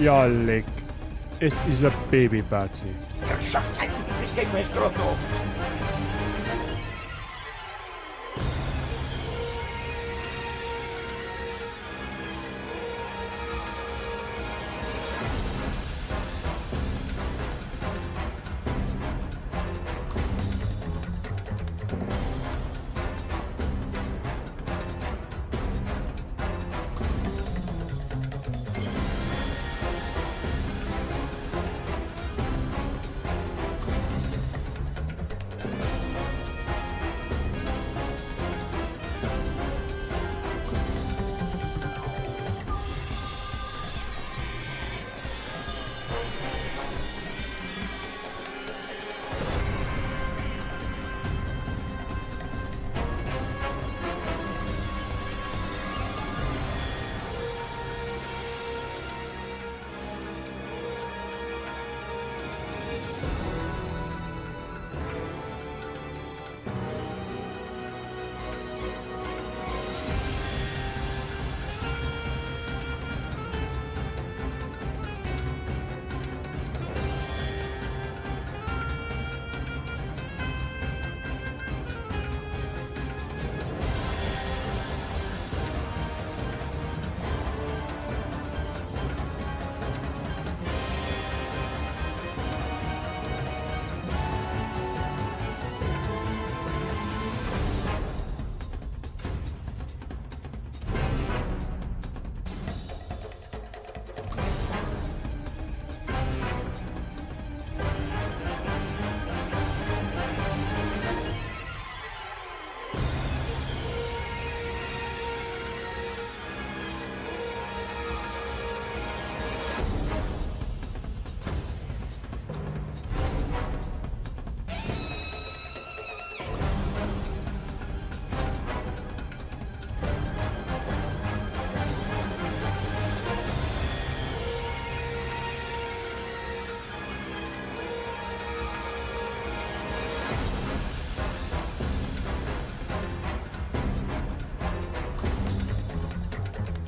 Ja, leck. Es ist ein Baby-Bazi. Herrschaftszeiten, es geht mir jetzt gerade noch.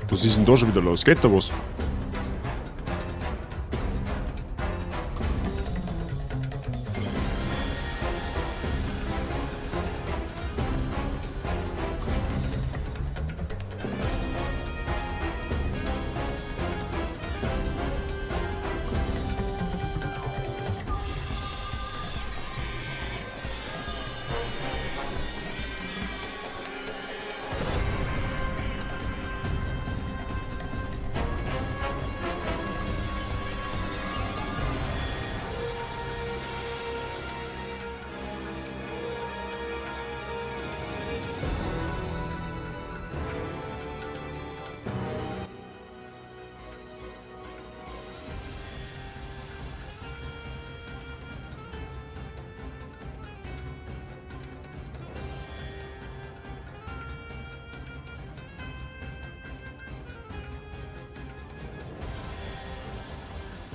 Was ist denn da schon wieder los? Geht da was?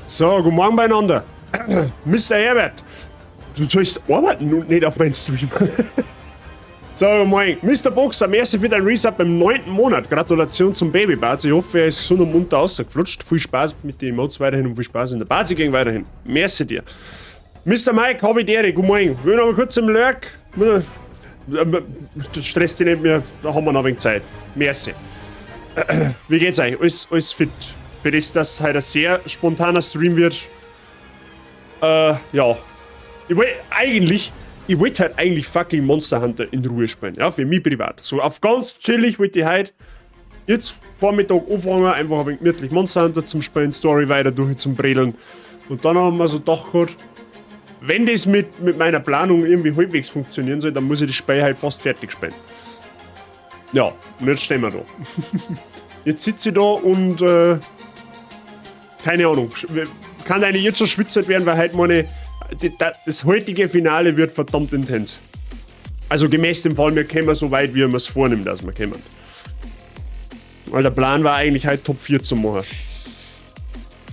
So, guten Morgen beieinander. Mr. Herbert, du sollst arbeiten und nicht auf meinen Stream. So, guten Morgen. Mr. Boxer, merci für dein Resub im 9. Monat. Gratulation zum Babybart. Ich hoffe, er ist gesund und munter rausgeflutscht. Viel Spaß mit den Emotes weiterhin und viel Spaß in der Party gegen weiterhin. Merci dir. Mr. Mike, hab ich dir. Guten Morgen. Wir noch mal kurz im Lurk. Das stresst dich nicht mehr. Da haben wir noch ein wenig Zeit. Merci. Wie geht's euch? Alles fit? Für das, dass heute ein sehr spontaner Stream wird. Ja. Ich wollte halt eigentlich fucking Monster Hunter in Ruhe spielen. Ja, für mich privat. So auf ganz chillig wollte ich heute jetzt Vormittag anfangen, einfach ein wenig gemütlich Monster Hunter zum Spielen, Story weiter durch zum Bredeln. Und dann haben wir so gedacht, gehabt, wenn das mit meiner Planung irgendwie halbwegs funktionieren soll, dann muss ich das Spiel halt fast fertig spielen. Ja, und jetzt stehen wir da. Jetzt sitze ich da und keine Ahnung, kann eigentlich jetzt schon schwitzert werden, weil halt meine, das heutige Finale wird verdammt intens. Also gemäß dem Fall, wir kommen so weit, wie wir es vornehmen, dass wir kommen. Weil der Plan war eigentlich halt Top 4 zu machen.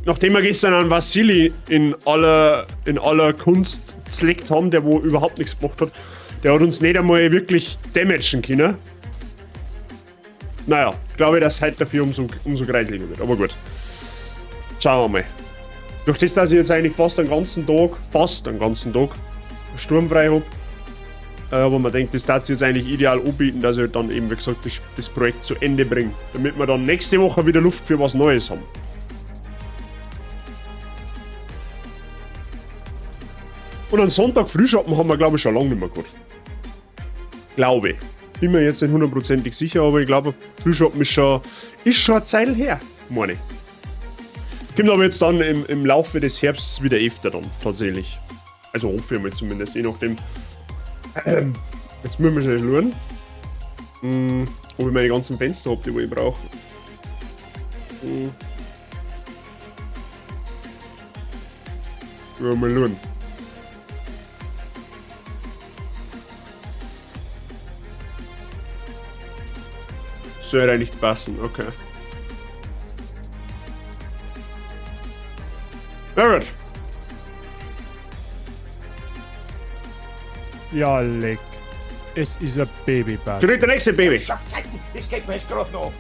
Nachdem wir gestern an Vassili in aller Kunst zleckt haben, der wo überhaupt nichts gemacht hat, der hat uns nicht einmal wirklich damagen können. Naja, glaube ich, dass heute dafür umso kreisliger wird, aber gut. Schauen wir mal. Durch das, dass ich jetzt eigentlich fast den ganzen Tag, fast den ganzen Tag, sturmfrei hab, aber man denkt, das darf sich jetzt eigentlich ideal anbieten, dass ich halt dann eben, wie gesagt, das Projekt zu Ende bringe. Damit wir dann nächste Woche wieder Luft für was Neues haben. Und einen Sonntag Frühschoppen haben wir, glaube ich, schon lange nicht mehr gehabt. Glaube ich. Bin mir jetzt nicht hundertprozentig sicher, aber ich glaube, Frühschoppen ist schon eine Zeit her, meine ich. Kommt aber jetzt dann im Laufe des Herbsts wieder öfter dann, tatsächlich. Also hoffe ich mal zumindest, je nachdem. Jetzt müssen wir schnell schauen, ob ich meine ganzen Fenster hab, die ich brauche. Ja, mal schauen. Soll eigentlich passen, okay. Na gut. Ja, leck. Es ist ein Baby-Bazi. Direkt der nächste Baby. Es geht mir jetzt gerade noch.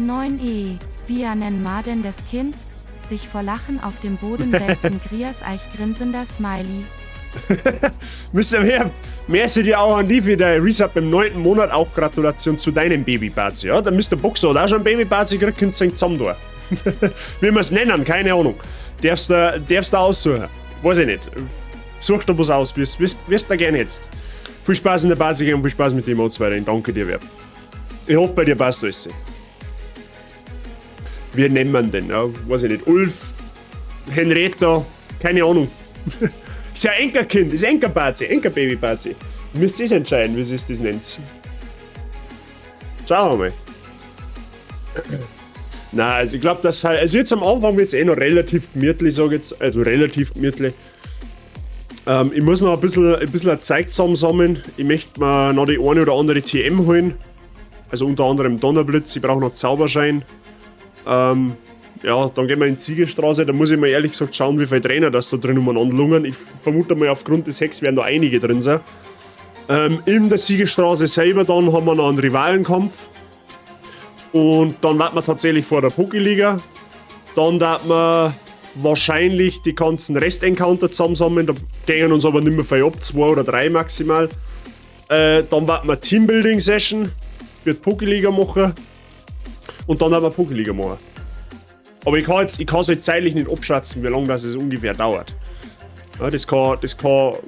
9e. Wie nennen ma denn das Kind? Sich vor Lachen auf dem Boden wälzen, Grias Eich grinsender Smiley. Mr. Mehr, merci dir auch an die für dein Resub im 9. Monat. Auch Gratulation zu deinem Baby-Bazi. Ja, der Mr. Boxer hat auch schon ein Baby-Bazi gekriegt, könnt ihr zusammen da. Wie wir es nennen, keine Ahnung. Darfst du aussuchen. Weiß ich nicht. Such da was aus, wie du da gerne hättest. Viel Spaß in der Bazi und viel Spaß mit dem Mods weiterhin. Danke dir, Werb. Ich hoffe, bei dir passt alles. Wie nennen wir denn? Ja, weiß ich nicht. Ulf, Henrietta, keine Ahnung. Ist ja Enkelkind, ist Enkelbazi, Enkelbaby-Bazi. Müsst ihr entscheiden, wie ihr das nennt. Schauen wir mal. Nein, also ich glaube, dass halt, also jetzt am Anfang wird es eh noch relativ gemütlich, sag ich jetzt, also relativ gemütlich. Ich muss noch ein bisschen Zeug zusammensammeln. Ich möchte mir noch die eine oder andere TM holen. Also unter anderem Donnerblitz, ich brauche noch Zauberschein. Ja, dann gehen wir in die Siegerstraße, da muss ich mal ehrlich gesagt schauen, wie viele Trainer das da drin umeinander lungern. Ich vermute mal, aufgrund des Hacks werden da einige drin sein. In der Siegerstraße selber dann haben wir noch einen Rivalenkampf. Und dann warten wir tatsächlich vor der Pokéliga. Dann darf man wahrscheinlich die ganzen Rest-Encounter zusammensammeln. Da gehen uns aber nicht mehr viel ab, 2 oder 3 maximal. Dann warten wir Teambuilding-Session, wird Pokéliga machen. Und dann haben wir Pokéliga machen. Aber ich kann es halt zeitlich nicht abschätzen, wie lange das es ungefähr dauert. Ja, das kann,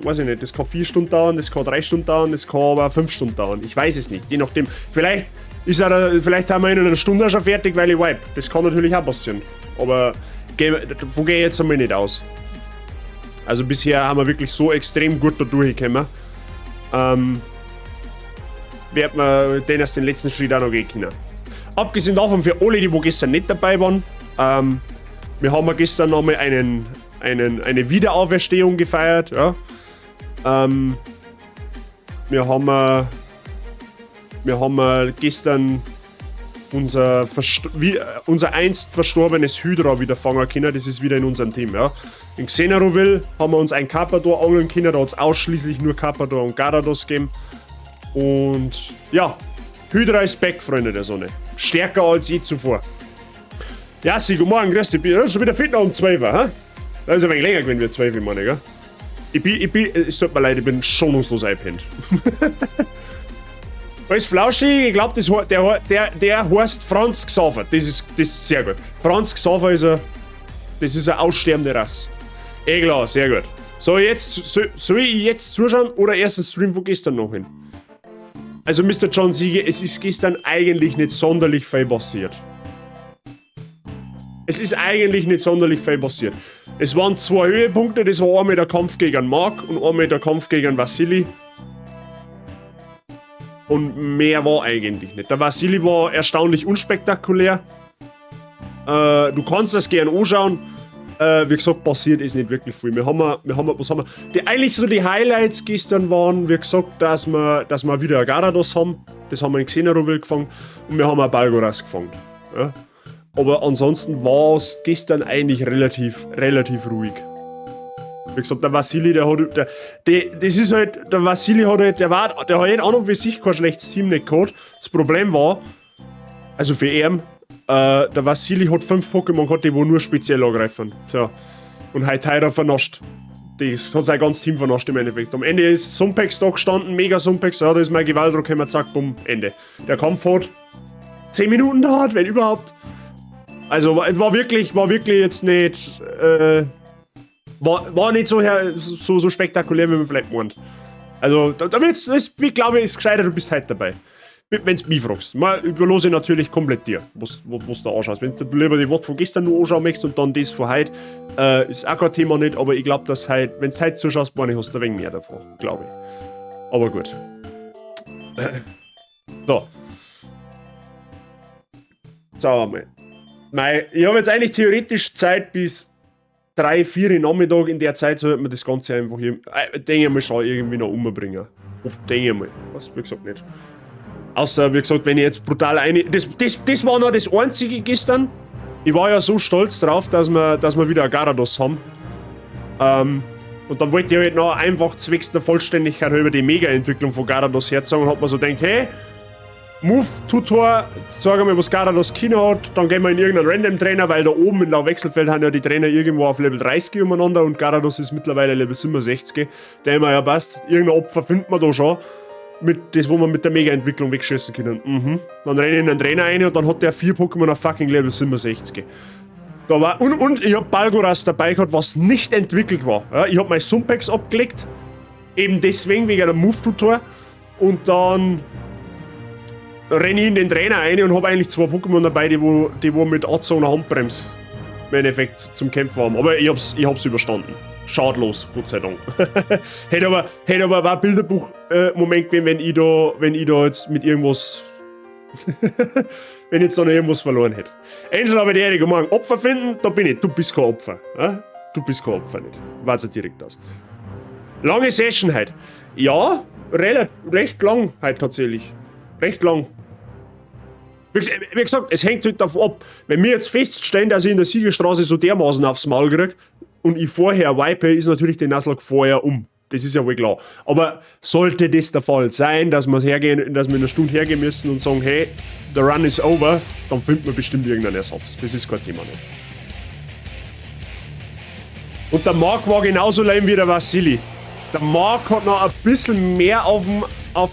weiß ich nicht, das kann 4 Stunden dauern, das kann 3 Stunden dauern, das kann aber 5 Stunden dauern. Ich weiß es nicht, je nachdem. Vielleicht ist er, vielleicht haben wir in einer Stunde schon fertig, weil ich wipe. Das kann natürlich auch passieren. Aber wo gehe ich jetzt einmal nicht aus? Also bisher haben wir wirklich so extrem gut da durchgekommen. Wird man den erst den letzten Schritt auch noch gehen können. Abgesehen davon, für alle, die wo gestern nicht dabei waren, wir haben ja gestern nochmal eine Wiederauferstehung gefeiert. Ja. Wir haben gestern unser einst verstorbenes Hydra wieder fangen können. Das ist wieder in unserem Team. Ja. In Xeneroville haben wir uns ein Karpador angeln können. Da hat es ausschließlich nur Karpador und Garados gegeben. Und ja, Hydra ist back, Freunde der Sonne. Stärker als je zuvor. Ja, guten Morgen, grüß dich. Bin schon wieder fit noch um 12 Uhr, hä? Das ist ein wenig länger gewesen, wir 12 Uhr, meine, gell? Es tut mir leid, ich bin schonungslos eingepennt. Alles flauschig, ich glaube, der heißt Franz Xaver. Das ist sehr gut. Franz Xaver ist eine aussterbende Rasse. Eh klar, sehr gut. Soll ich jetzt zuschauen oder erst einen Stream von gestern noch hin? Also Mr. John Siege, es ist gestern eigentlich nicht sonderlich viel passiert. Es ist eigentlich nicht sonderlich viel passiert. Es waren 2 Höhepunkte, das war einmal der Kampf gegen Mark und einmal der Kampf gegen Vassili. Und mehr war eigentlich nicht. Der Vassili war erstaunlich unspektakulär. Du kannst das gern anschauen. Wie gesagt, passiert ist nicht wirklich viel. Was haben wir? Eigentlich so die Highlights gestern waren, wie gesagt, dass wir wieder ein Garados haben. Das haben wir in Xeneroville gefangen. Und wir haben auch Balgoras gefangen. Ja? Aber ansonsten war es gestern eigentlich relativ ruhig. Wie gesagt, der Vassili, der hat an und für sich kein schlechtes Team nicht gehabt. Das Problem war, also für ihn, Der Vassili hat 5 Pokémon gehabt, die wo nur speziell angreifen. So. Und heute hat er vernascht. Das hat sein ganzes Team vernascht im Endeffekt. Am Ende ist Sumpex da gestanden, mega Sumpex, ja, da ist mein Gewaldro gekommen, zack, bumm, Ende. Der Kampf hat 10 Minuten dauert, wenn überhaupt. Also war wirklich jetzt nicht, war nicht so, so spektakulär, wie man vielleicht meint. Also, da wird's, das, ich glaube, ist gescheiter, du bist heute dabei. Wenn du mich fragst. Mal überlose ich natürlich komplett dir, was du da anschaust. Wenn du lieber die Wort von gestern nur anschauen möchtest und dann das von heute, ist auch kein Thema nicht, aber ich glaube, dass heute, wenn du heute zuschaust, meine ich, hast du ein wenig mehr davon, glaube ich. Aber gut. So. Schauen wir mal. Mei, ich habe jetzt eigentlich theoretisch Zeit bis 3, 4 Nachmittag. In der Zeit sollte man das Ganze einfach hier, denke ich mal, schon irgendwie noch umbringen. Denke ich mal. Was, wie gesagt, nicht. Außer, wie gesagt, wenn ich jetzt brutal eine... Das war noch das Einzige gestern. Ich war ja so stolz drauf, dass wir wieder ein Garados haben. Und dann wollte ich halt noch einfach zwecks der Vollständigkeit über die Mega-Entwicklung von Garados herzeigen und hat mir so gedacht, hey, Move-Tutor, sag mal, was Garados Kino hat, dann gehen wir in irgendeinen Random-Trainer, weil da oben in der Wechselfeld haben ja die Trainer irgendwo auf Level 30 umeinander und Garados ist mittlerweile Level 67. Der immer ja passt, irgendein Opfer findet man da schon. Mit das, wo man mit der Mega-Entwicklung wegschießen können. Mhm. Dann renne ich in den Trainer rein und dann hat der 4 Pokémon auf fucking Level 67. Da war, und ich hab Balgoras dabei gehabt, was nicht entwickelt war. Ja, ich hab mein Sumpex abgelegt. Eben deswegen, wegen einem Move-Tutor. Und dann renne ich in den Trainer rein und hab eigentlich 2 Pokémon dabei, die wo mit angezogener Handbremse im Endeffekt zum Kämpfen haben. Aber ich hab's überstanden. Schadlos, Gott sei Dank. Hätte aber ein Bilderbuch-Moment gewesen, wenn ich da jetzt mit irgendwas. Wenn ich jetzt da noch irgendwas verloren hätte. Angel, aber die Ehre, morgen Opfer finden, da bin ich. Du bist kein Opfer. Ja? Du bist kein Opfer nicht. Weiß ja direkt aus. Lange Session heute. Ja, recht lang heute tatsächlich. Recht lang. Wie gesagt, es hängt halt davon ab. Wenn wir jetzt feststellen, dass ich in der Siegerstraße so dermaßen aufs Maul krieg und ich vorher wipe, ist natürlich die Nuzlocke vorher um. Das ist ja wohl klar. Aber sollte das der Fall sein, dass wir hergehen, dass wir in einer Stunde hergehen müssen und sagen, hey, the run is over, dann findet man bestimmt irgendeinen Ersatz. Das ist kein Thema nicht. Und der Marc war genauso lame wie der Vassili. Der Marc hat noch ein bisschen mehr auf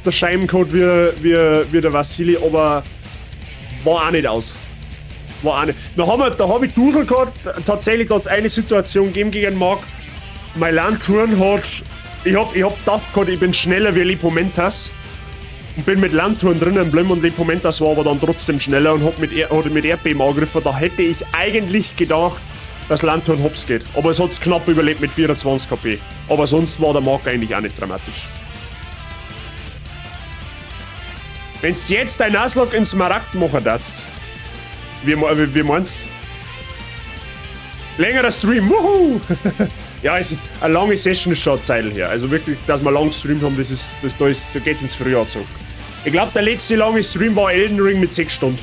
der Scheibe gehabt wie der Vassili, aber war auch nicht aus. War auch nicht. Da hab ich Dusel gehabt, tatsächlich hat es eine Situation gegeben gegen Marc. Mein Lanturn hat. Ich hab gedacht gehabt, ich bin schneller wie Lepomentas. Und bin mit Lanturn drinnen geblieben und Lepomentas war aber dann trotzdem schneller und hat mit Erdbeben angegriffen. Da hätte ich eigentlich gedacht, dass Lanturn hops geht. Aber es hat's knapp überlebt mit 24 KP. Aber sonst war der Marc eigentlich auch nicht dramatisch. Wenn's jetzt dein Nuzlocke in Smaragd machen darfst. Wie meinst du? Längerer Stream, wuhu! Ja, es ist eine lange Session ist schon eine Zeit her. Also wirklich, dass wir lang gestreamt haben, da geht's ins Frühjahr zurück. Ich glaube, der letzte lange Stream war Elden Ring mit 6 Stunden.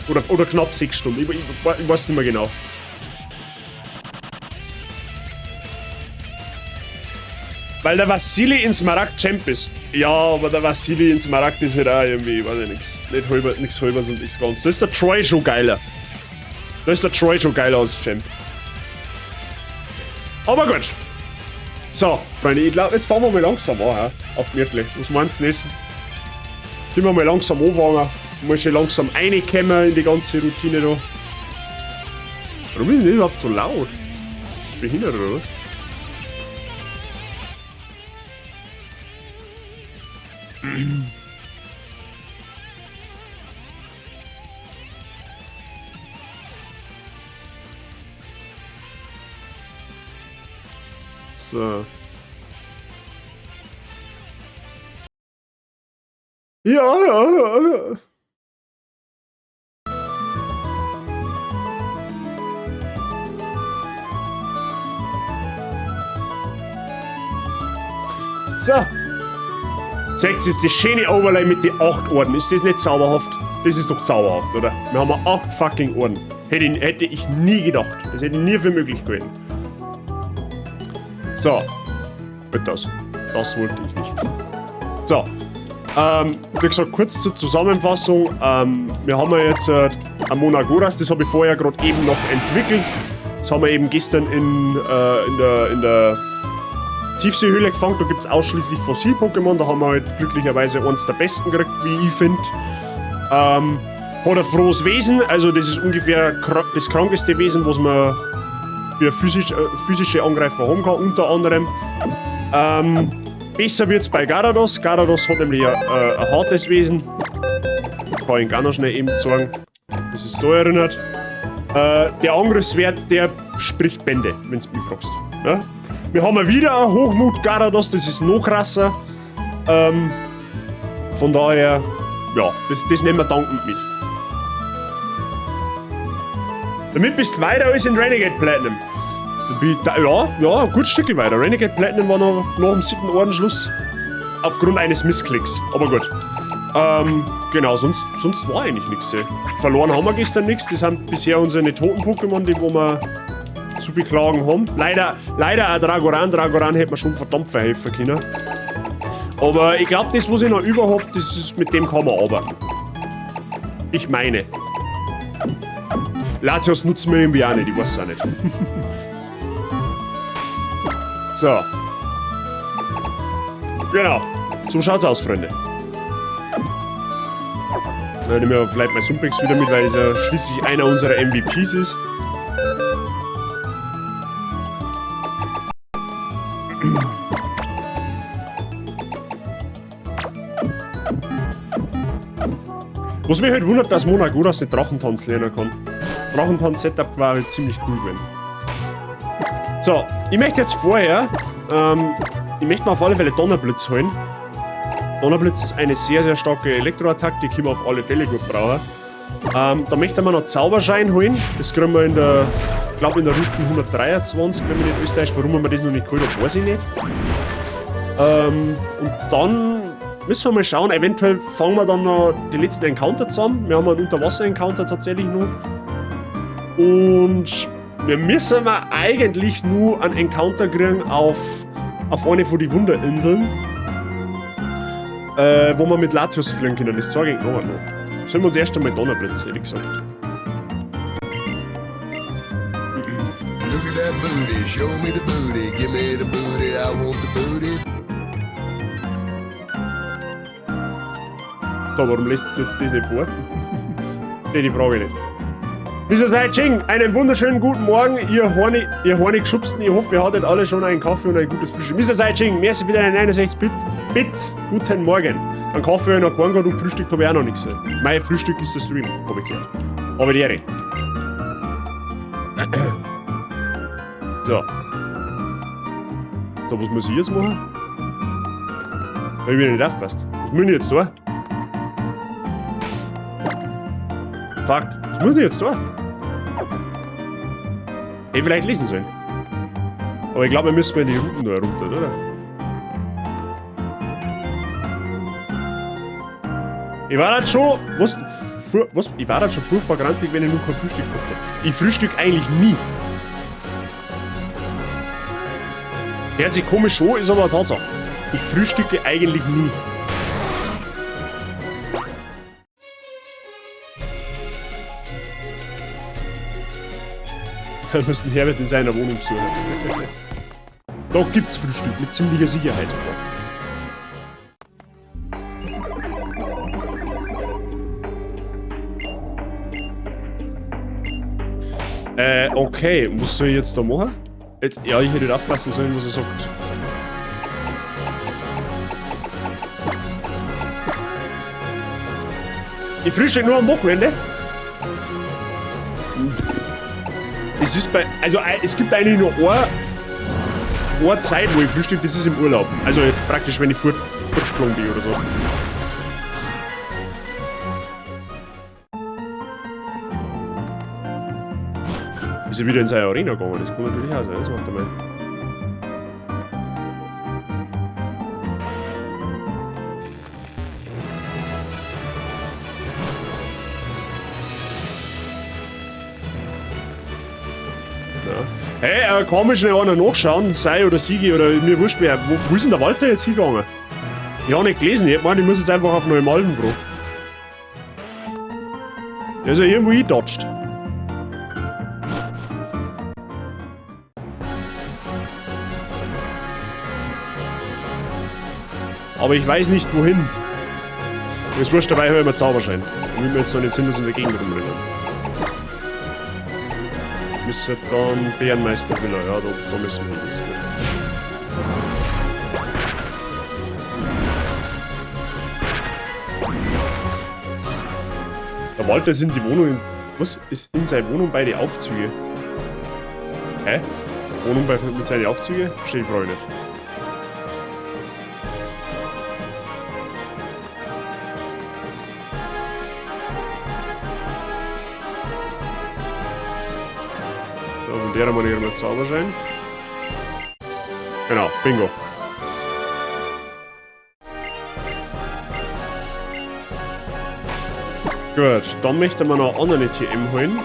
Oder knapp 6 Stunden. Ich weiß nicht mehr genau. Weil der Vassili in Smaragd Champ ist. Ja, aber der Vassili in Smaragd ist halt auch irgendwie, weiß ich nix. Nicht halber, nix halbers und nichts ganz. Da ist der Troy schon geiler. Da ist der Troy schon geiler als Champ. Aber gut. So, Freunde, ich glaube, jetzt fahren wir mal langsam an, ja? Auf Myrtle. Was meinst du nicht? Können wir mal langsam anfangen. Muss schon langsam reinkommen in die ganze Routine da. Warum ist denn überhaupt so laut? Ist behindert oder was? So. Ja. So. Seht ihr, das schöne Overlay mit den 8 Orden. Ist das nicht zauberhaft? Das ist doch zauberhaft, oder? Wir haben 8 fucking Orden. Hätte ich nie gedacht. Das hätte ich nie für möglich gehalten. So. Wird das. Das wollte ich nicht. So. Wie gesagt, kurz zur Zusammenfassung. Wir haben ja jetzt Ein Monagoras, das habe ich vorher gerade eben noch entwickelt. Das haben wir eben gestern in der Tiefseehöhle gefangen. Da gibt es ausschließlich Fossil-Pokémon. Da haben wir halt glücklicherweise eins der besten gekriegt, wie ich finde. Hat ein frohes Wesen, also das ist ungefähr das krankeste Wesen, was man für physische Angreifer haben kann, unter anderem. Besser wird's bei Garados. Garados hat nämlich ein hartes Wesen. Kann ich gar noch schnell eben zeigen, dass es da erinnert. Der Angriffswert, der spricht Bände, wenn du mich fragst. Ja? Wir haben wieder ein Hochmut Garados, das ist noch krasser. Von daher, ja, das nehmen wir dankend mit. Damit bist du weiter als in Renegade Platinum. Ja, ein gutes Stück weiter. Renegade Platinum war noch nach dem 7. Ordensschluss. Aufgrund eines Missklicks. Aber gut. Genau, sonst war eigentlich nichts. Verloren haben wir gestern nichts. Das sind bisher unsere toten Pokémon, die wo wir zu beklagen haben. Leider auch Dragoran. Dragoran hätte man schon verdammt verhelfen können. Aber ich glaube, das, was ich noch über hab, das ist, mit dem kann man arbeiten. Ich meine. Latios nutzen wir irgendwie auch nicht, ich weiß es auch nicht. So. Genau. So schaut's aus, Freunde. Dann nehmen wir vielleicht mal Sumpex wieder mit, weil es ja schließlich einer unserer MVPs ist. Was mich halt wundert, dass Monagoras nicht Drachentanz lernen kann. Drachentanz-Setup war halt ziemlich cool gewesen. So, ich möchte jetzt vorher, ich möchte mir auf alle Fälle Donnerblitz holen. Donnerblitz ist eine sehr, sehr starke Elektroattacke, die können wir auf alle Fälle gut brauchen. Da möchte man noch Zauberschein holen. Das kriegen wir in der, ich glaube in der Route 123, wenn mich nicht österreichisch, warum wir das noch nicht geholt haben, weiß ich nicht. Und dann müssen wir mal schauen, eventuell fangen wir dann noch die letzten Encounter zusammen. Wir haben einen Unterwasser-Encounter tatsächlich noch. Und wir müssen wir eigentlich nur einen Encounter kriegen auf eine von den Wunderinseln, wo wir mit Latios fliegen können. Das zeige ich noch einmal. Sollen wir uns erst einmal Donnerblitz, hätte ich gesagt. Look at that booty, show me the booty, give me the booty, I want the booty. So, warum lässt es jetzt das nicht vor? Nee, die Frage nicht. Mr. Sai Ching, einen wunderschönen guten Morgen, ihr horny Geschubsten. Ich hoffe, ihr hattet alle schon einen Kaffee und ein gutes Frühstück. Mr. Sai Ching, merci für deine 69 Bits. Guten Morgen. Einen Kaffee und einen Korn gehabt und Frühstück habe ich auch noch nichts. Mein Frühstück ist der Stream, habe ich gehört. Aber die Ehre. So. So, was muss ich jetzt machen? Hab ich wieder nicht aufgepasst. Was muss ich jetzt da? Fuck, was muss ich jetzt da? Hätte vielleicht lesen sollen. Aber ich glaube, wir müssen mal die Routen da runter, oder? Ich war halt schon. Was? Was? Ich war halt schon furchtbar grantig, wenn ich nur kein Frühstück gehabt hätte. Ich frühstück eigentlich nie. Hört sich komisch an, ist aber eine Tatsache. Ich frühstücke eigentlich nie. Wir müssen Herbert in seiner Wohnung besuchen. Da gibt's Frühstück, mit ziemlicher Sicherheit sogar. Okay, was soll ich jetzt da machen? Jetzt, ja, ich hätte nicht aufpassen sollen, was er sagt. Ich frühstück nur am Wochenende. Es ist bei, also es gibt eigentlich nur eine Zeit, wo ich frühstück, das ist im Urlaub. Also praktisch, wenn ich fortgeflogen bin oder so. Ist er wieder in seine Arena gegangen? Das kann natürlich auch sein. Das macht er mal. Hey, kann mich schnell einer nachschauen, sei oder Sigi oder mir wurscht wer. Wo ist denn der Walter jetzt hingegangen? Ich hab nicht gelesen, ich meine, ich muss jetzt einfach auf Neumalden, Bro. Der ist ja irgendwo hingedatscht. Aber ich weiß nicht wohin. Ist wurscht, dabei höre ich mir Zauberschein. Da will mir jetzt noch nicht sinnlos in der Gegend rumrennen. Müsste dann Bärenmeister Villa, ja, da müssen wir hin. Das ist gut. Der Walter ist in die Wohnung. Was ist in seiner Wohnung bei den Aufzüge? Hä? Wohnung mit seinen Aufzüge? Verstehe ich Frage nicht. So, von der haben wir hier mal Zauberschein. Genau, bingo. Gut, dann möchte man noch eine andere TM holen.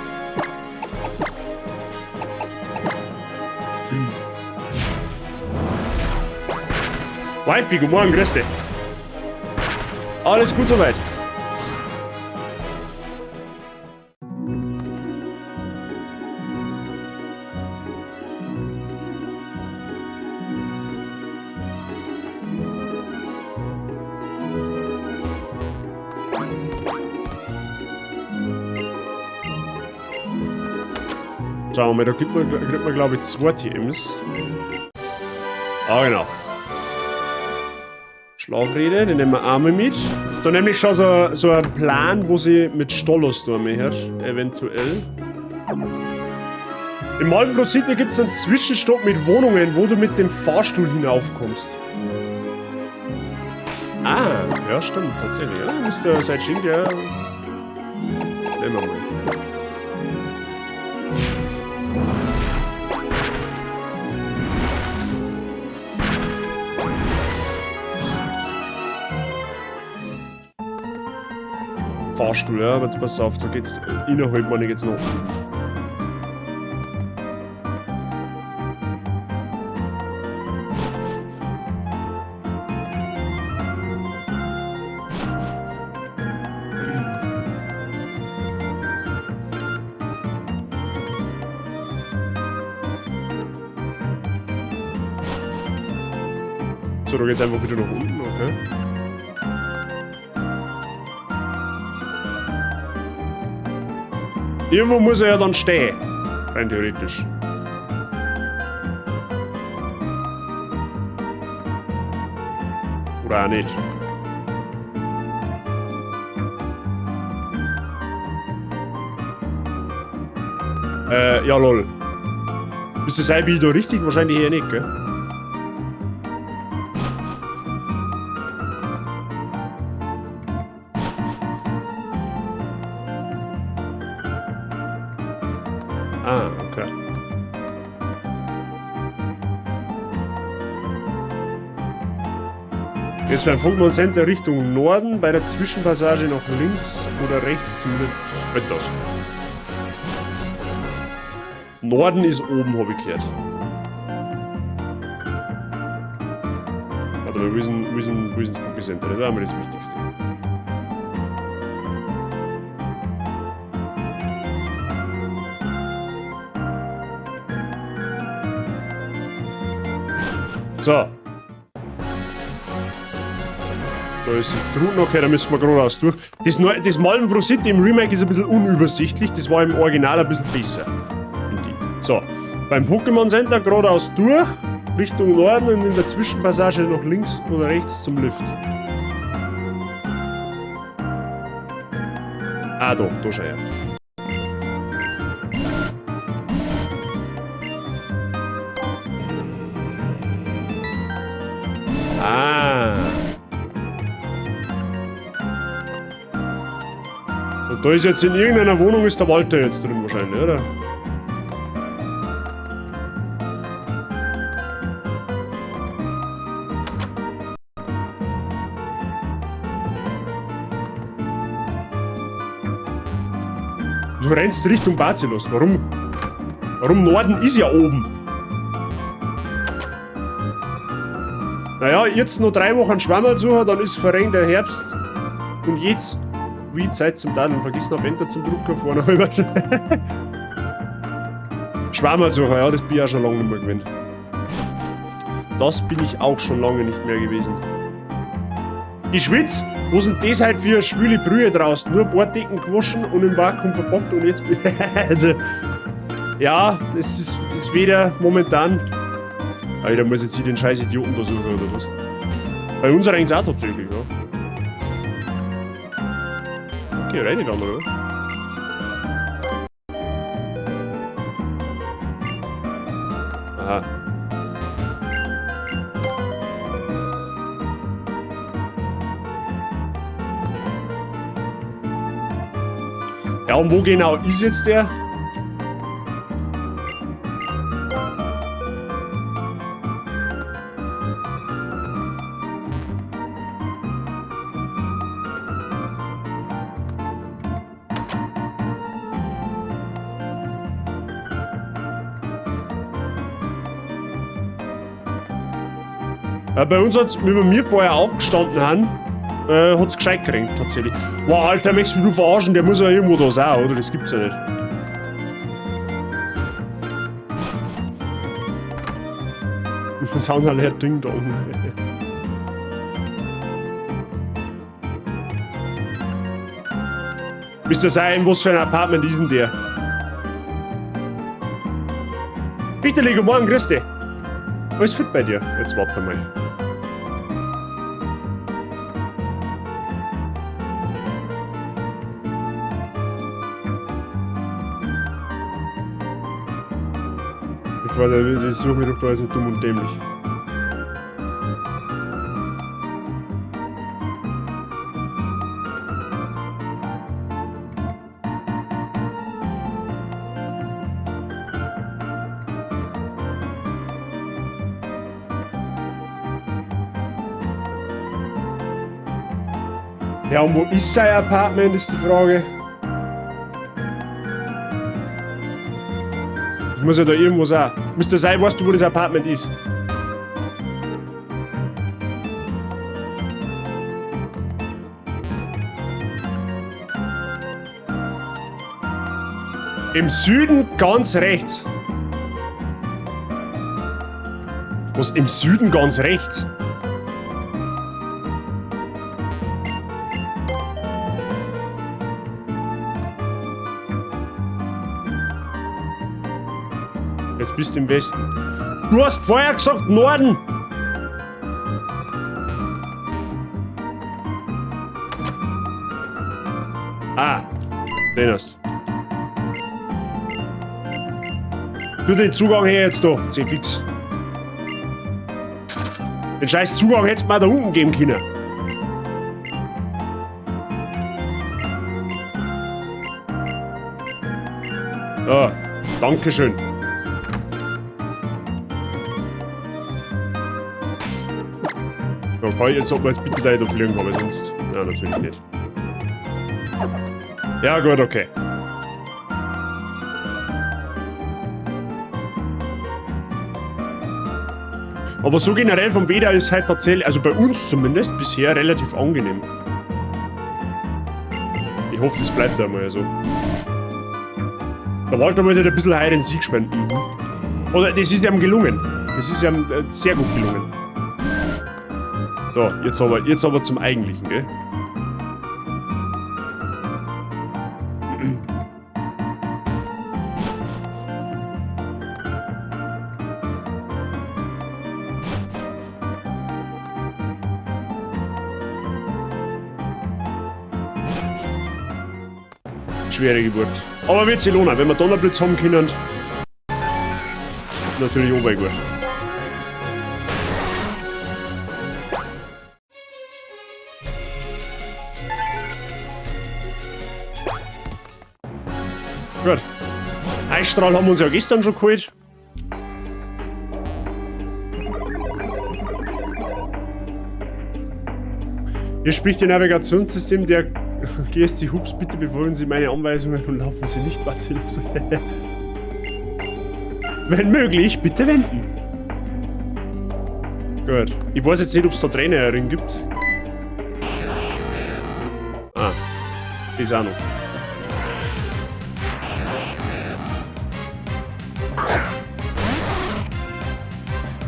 Wifey, guten Morgen, grüß dich. Alles gut soweit. Schauen wir mal, da kriegt man glaube ich 2 TMs. Ah, genau. Schlafrede, den nehmen wir auch mal mit. Da nehme ich schon so einen Plan, wo sie mit Stolos da mehr, eventuell. In Malvenfloh City gibt's einen Zwischenstopp mit Wohnungen, wo du mit dem Fahrstuhl hinaufkommst. Ah, ja stimmt, tatsächlich. Ja, Mister Saijin, der... Nehmen wir mal. Fahrstuhl, ja, aber jetzt pass auf, da geht's innerhalb, meine ich jetzt noch. So, da geht's einfach wieder nach unten, okay. Irgendwo muss er ja dann stehen. Rein theoretisch. Oder auch nicht. Ja, lol. Ist das IP da richtig? Wahrscheinlich eher nicht, gell? Ah, okay. Jetzt beim Pokémon Center Richtung Norden, bei der Zwischenpassage nach links oder rechts zum Lift. Wird das. Norden ist oben, hab ich gehört. Warte mal, wo ist denn das Poké Center? Das war einmal das Wichtigste. So. Da ist jetzt Routen, okay, da müssen wir geradeaus durch. Das Malvenfroh City im Remake ist ein bisschen unübersichtlich, das war im Original ein bisschen besser. So, beim Pokémon Center geradeaus durch, Richtung Norden und in der Zwischenpassage nach links oder rechts zum Lift. Ah, da schau her. Ah. Und da ist jetzt in irgendeiner Wohnung ist der Walter jetzt drin wahrscheinlich, oder? Du rennst Richtung Bazilos. Warum? Warum Norden ist ja oben? Naja, jetzt noch 3 Wochen Schwammerl suchen, dann ist verregnet der Herbst. Und jetzt Wie Zeit zum Daddeln. Vergiss noch Enter zum Drucker vorne halber. Schwammersucher, ja, das bin ich auch schon lange nicht mehr gewesen. Das bin ich auch schon lange nicht mehr gewesen. Ich schwitz! Wo sind das halt für schwüle Brühe draußen? Nur ein paar Decken gewaschen und im Vakuum verpackt und jetzt. Also, ja, das ist das weder momentan. Alter, muss jetzt hier den scheiß Idioten da suchen oder was? Bei uns regnet es auch tatsächlich, ja. Okay, rein dann, oder? Aha. Ja, und wo genau ist jetzt der? Bei uns hat's, wie wir vorher aufgestanden haben, hat's gescheit geregnet, tatsächlich. Wow, Alter, möchtest du mich verarschen? Der muss ja irgendwo da sein, oder? Das gibt's ja nicht. Sound Ding Dong. Müsste sein, was für ein Apartment ist denn der? Bitte, guten Morgen, grüß dich. Alles fit bei dir? Jetzt warte mal. Ich suche mich doch da alles nicht dumm und dämlich. Ja, und wo ist sein Apartment, ist die Frage. Das muss ja da irgendwo sein. Müsste sein, weißt du, wo das Apartment ist? Im Süden ganz rechts. Was, im Süden ganz rechts? Jetzt bist du im Westen. Du hast vorher gesagt Norden! Ah, den hast du. Den Zugang her jetzt da. Zeh fix. Den scheiß Zugang hättest du mal da unten geben können. Ah, Dankeschön. So, kann ich jetzt, ob wir jetzt bitte da fliegen, aber sonst. Ja, natürlich nicht. Ja, gut, okay. Aber so generell vom Wetter ist halt tatsächlich, also bei uns zumindest, bisher relativ angenehm. Ich hoffe, es bleibt einmal so. Der Walter wollte halt ein bisschen Hide and Seek spenden. Oder das ist ihm gelungen. Das ist ihm sehr gut gelungen. So, jetzt aber zum Eigentlichen, gell? Schwere Geburt. Aber wird sich lohnen, wenn wir Donnerblitz haben können. Natürlich auch gut. Gut. Eisstrahl haben wir uns ja gestern schon geholt. Hier spricht Ihr Navigationssystem der GSC Hubs. Bitte befolgen Sie meine Anweisungen und laufen Sie nicht wahnsinnig. Wenn möglich, bitte wenden. Gut. Ich weiß jetzt nicht, ob es da Trainer gibt. Ah. Das auch noch.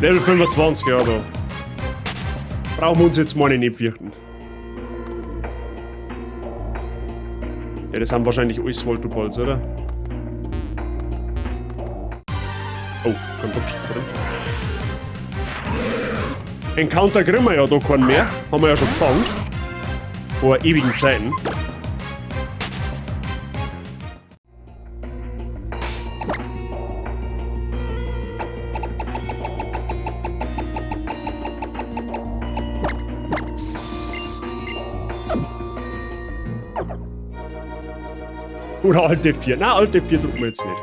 Level 25, ja, da. Brauchen wir uns jetzt mal nicht fürchten. Ja, das sind wahrscheinlich alles Voltoballs, oder? Oh, kein Kopfschutz drin. Encounter kriegen wir ja da keinen mehr. Haben wir ja schon gefangen. Vor ewigen Zeiten. Oder Alt F4. Na, Alt F4 drucken wir jetzt nicht.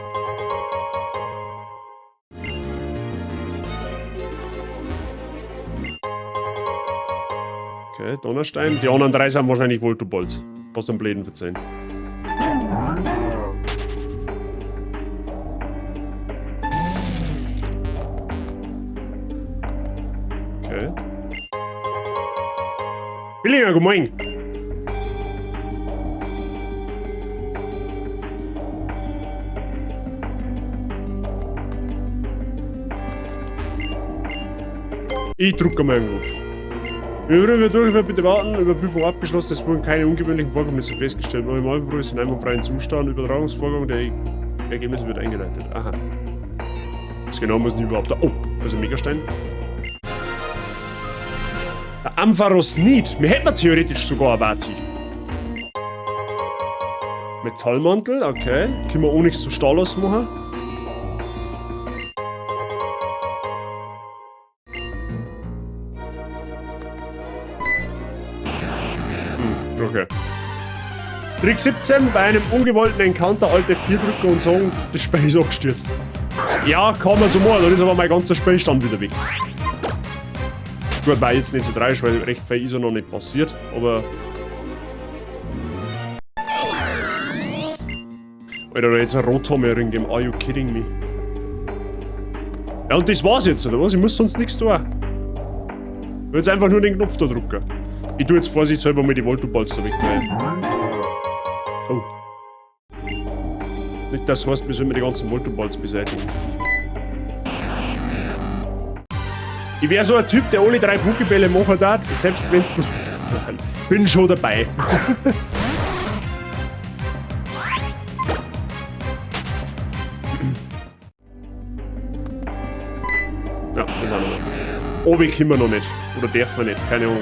Okay, Donnerstein. Die anderen drei sind wahrscheinlich Voltoballs. Was am Bläden verzeihen. Okay. Billinger, guten Morgen. Ich drucke mal einen Ruf. Wir durch, bitte warten. Überprüfung abgeschlossen. Es wurden keine ungewöhnlichen Vorkommnisse festgestellt. Neue Malprobe ist in einem freien Zustand. Übertragungsvorgang der Ergebnisse wird eingeleitet. Aha. Was genau muss denn überhaupt da? Oh, da ist ein Megastein. Der Ampharos nicht. Wir hätten theoretisch sogar erwartet. Metallmantel, okay. Können wir auch nichts zu Stahl ausmachen. Okay. Trick 17, bei einem ungewollten Encounter Alt F4 drücken und sagen, das Spiel ist abgestürzt. Ja, kann man so machen, dann ist aber mein ganzer Spielstand wieder weg. Gut, war jetzt nicht so tragisch, weil recht viel ist ja noch nicht passiert, aber... Alter, da jetzt ein Rotom gegeben, are you kidding me? Ja, und das war's jetzt, oder was? Ich muss sonst nichts tun. Ich will jetzt einfach nur den Knopf da drücken. Ich tue jetzt vorsichtshalber mal die Voltoballs da weg. Oh. Nicht das heißt, wir sollen die ganzen Voltoballs beseitigen. Ich wäre so ein Typ, der alle 3 Pokébälle machen darf, selbst wenn's bloß. Bin schon dabei. Ja, das auch noch nicht. Obi können wir noch nicht. Oder dürfen wir nicht, keine Ahnung.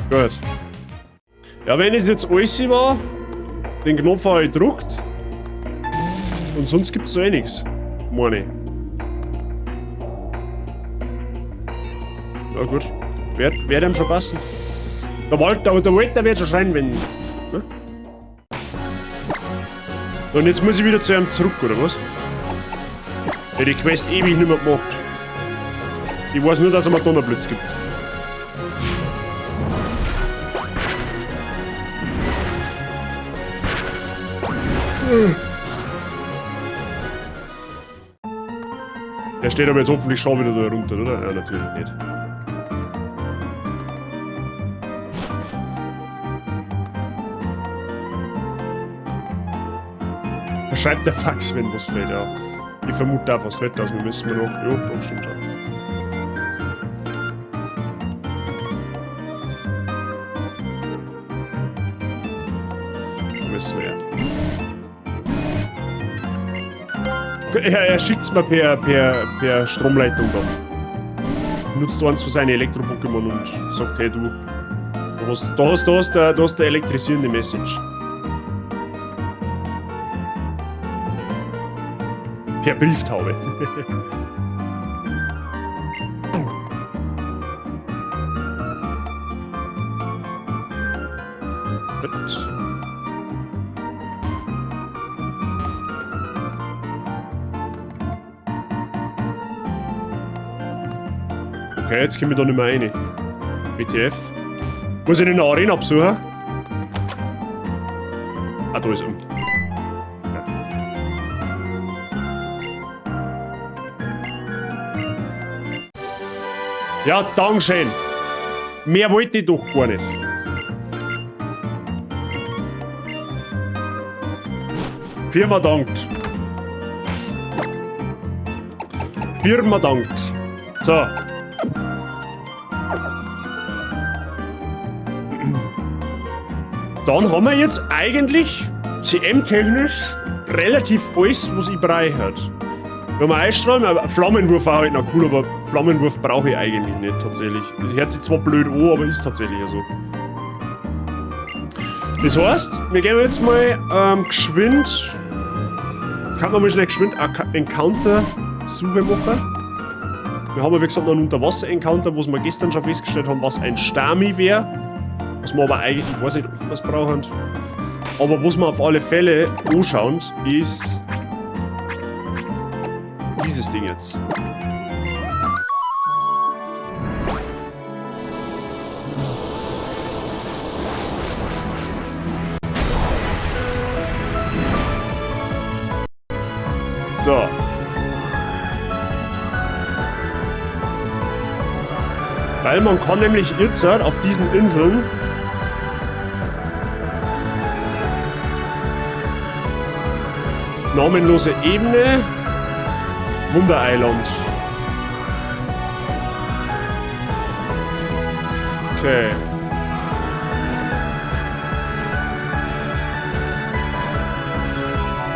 Gut. Ja, wenn es jetzt alles war, den Knopf habe ich gedruckt. Und sonst gibt's so eh nix. Meine ich. Ja gut. Wird ihm schon passen. Der Walter wird schon schreien, wenn. Ne? Und jetzt muss ich wieder zu ihm zurück, oder was? Der die Quest ewig nicht mehr gemacht. Ich weiß nur, dass er mir Donnerblitz gibt. Der steht aber jetzt hoffentlich schon wieder da runter, oder? Ja, natürlich nicht. Da schreibt der Fax, wenn was fehlt, ja. Ich vermute auch, was fehlt, also wir müssen noch. Jo, doch, stimmt schon. Da müssen wir ja. Er schickt's mir per Stromleitung da. Nutzt eins von seinen Elektro-Pokémon und sagt, hey du, da hast du eine elektrisierende Message. Per Brieftaube. Gut. Okay, jetzt komme ich da nicht mehr rein. WTF. Muss ich in der Arena besuchen? Ah, da ist er. Ja. Ja, Dankeschön. Mehr wollte ich doch gar nicht. Firma dankt. Firma dankt. So. Dann haben wir jetzt eigentlich CM-technisch relativ alles, was ich brauche. Wir haben Eisstrahl, aber Flammenwurf war halt noch cool, aber Flammenwurf brauche ich eigentlich nicht tatsächlich. Das hört sich zwar blöd an, aber ist tatsächlich so. Das heißt, wir gehen jetzt mal geschwind. Kann man mal schnell geschwind Encounter-Suche machen. Wir haben ja wie gesagt noch einen Unterwasser-Encounter, wo wir gestern schon festgestellt haben, was ein Stami wäre. Was wir aber eigentlich, ich weiß nicht, ob wir es brauchen. Aber was wir auf alle Fälle anschauen, ist dieses Ding jetzt. So. Weil man kann nämlich jetzt auf diesen Inseln namenlose Ebene, Wunder Island. Okay.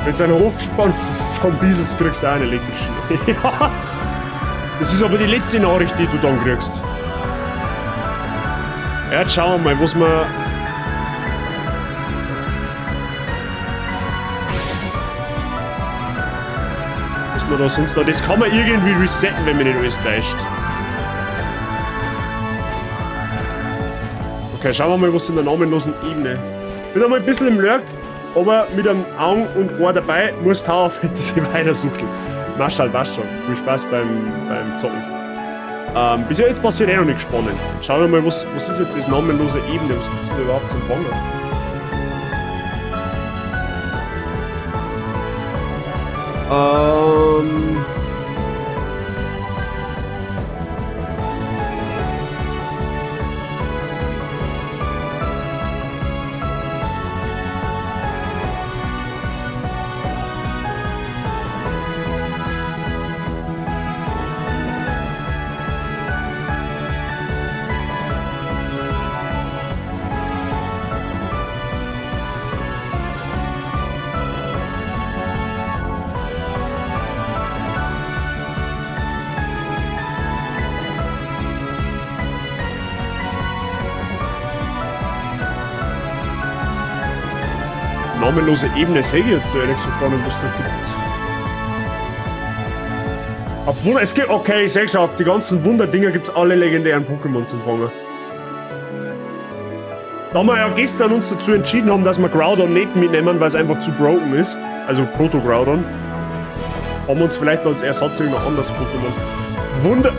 Wenn es einen Hofspann Zombies kriegst du auch einen elektrischen. Ja. Das ist aber die letzte Nachricht, die du dann kriegst. Ja, jetzt schauen wir mal, was wir. Was wir da sonst noch. Das kann man irgendwie resetten, wenn man nicht alles täuscht. Okay, schauen wir mal, was in der namenlosen Ebene. Bin einmal ein bisschen im Lurk, aber mit einem Augen und Ohr dabei muss Tower Fantasy weitersuchen. Marschall, passt schon. Viel Spaß beim Zocken. Bis jetzt passiert eh noch nichts Spannendes. Schauen wir mal, was ist jetzt das namenlose Ebene? Was gibt's denn da überhaupt zum Fangen? Namenlose Ebene sehe ich jetzt ehrlich gesagt gar nicht, was da gibt. Auf Wunder, es gibt, okay, ich seh schon, auf die ganzen Wunderdinger gibt's alle legendären Pokémon zum Fangen. Da wir ja gestern uns dazu entschieden haben, dass wir Groudon nicht mitnehmen, weil es einfach zu broken ist, also Proto-Groudon, haben wir uns vielleicht als Ersatz irgendein anderes Pokémon. Wunder...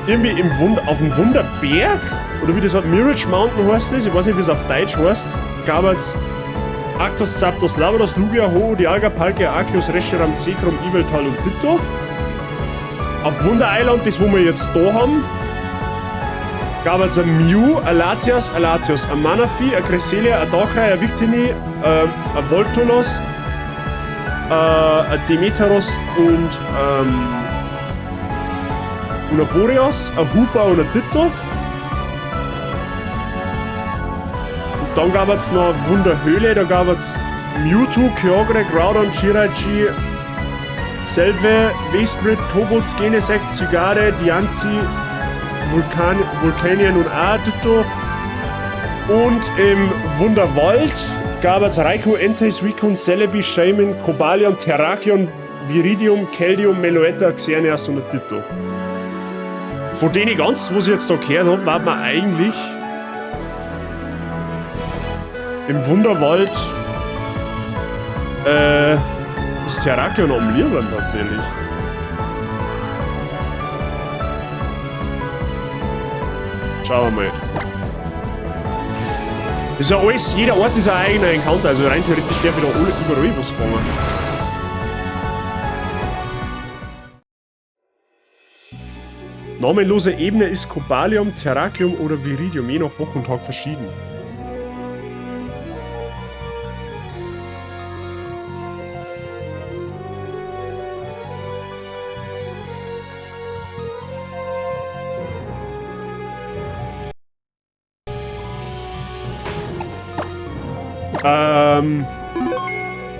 Irgendwie im Wund-, auf dem Wunderberg? Oder wie das heißt, Mirage Mountain heißt das, ich weiß nicht, wie es auf Deutsch heißt, gab es Arctos, Zapdos, Lavados, Lugia, Ho, Dialga, Palkia, Arceus, Reshiram, Zekrom, Yveltal und Ditto. Auf Wunder Island, das wo wir jetzt da haben, gab es ein Mew, ein Latias, ein Latios, ein Manaphy, ein Cresselia, ein Darkrai, ein Victini, ein Voltolos, ein Demeteros und ein Boreas, ein Hoopa und ein Ditto. Und dann gab es noch eine Wunderhöhle, da gab es Mewtwo, Kyogre, Groudon, Jirachi, Selve, Vesprit, Tobots, Genesect, Zygarde, Diancie, Vulcanian und auch Ditto. Und im Wunderwald gab es Raikou, Entei, Suicune, Celebi, Shaymin, Cobalion, Terrakion, Viridium, Keldeo, Meloetta, Xerneas und Ditto. Von denen ganz, was ich jetzt da gehört hab, war man eigentlich im Wunderwald das Terrakion am liebsten tatsächlich. Schauen wir mal. Das ist ja alles, jeder Ort ist ein eigener Encounter, also rein theoretisch darf ich da überall was fangen. Namenlose Ebene ist Kobalium, Terrakium oder Viridium, je nach Wochentag verschieden.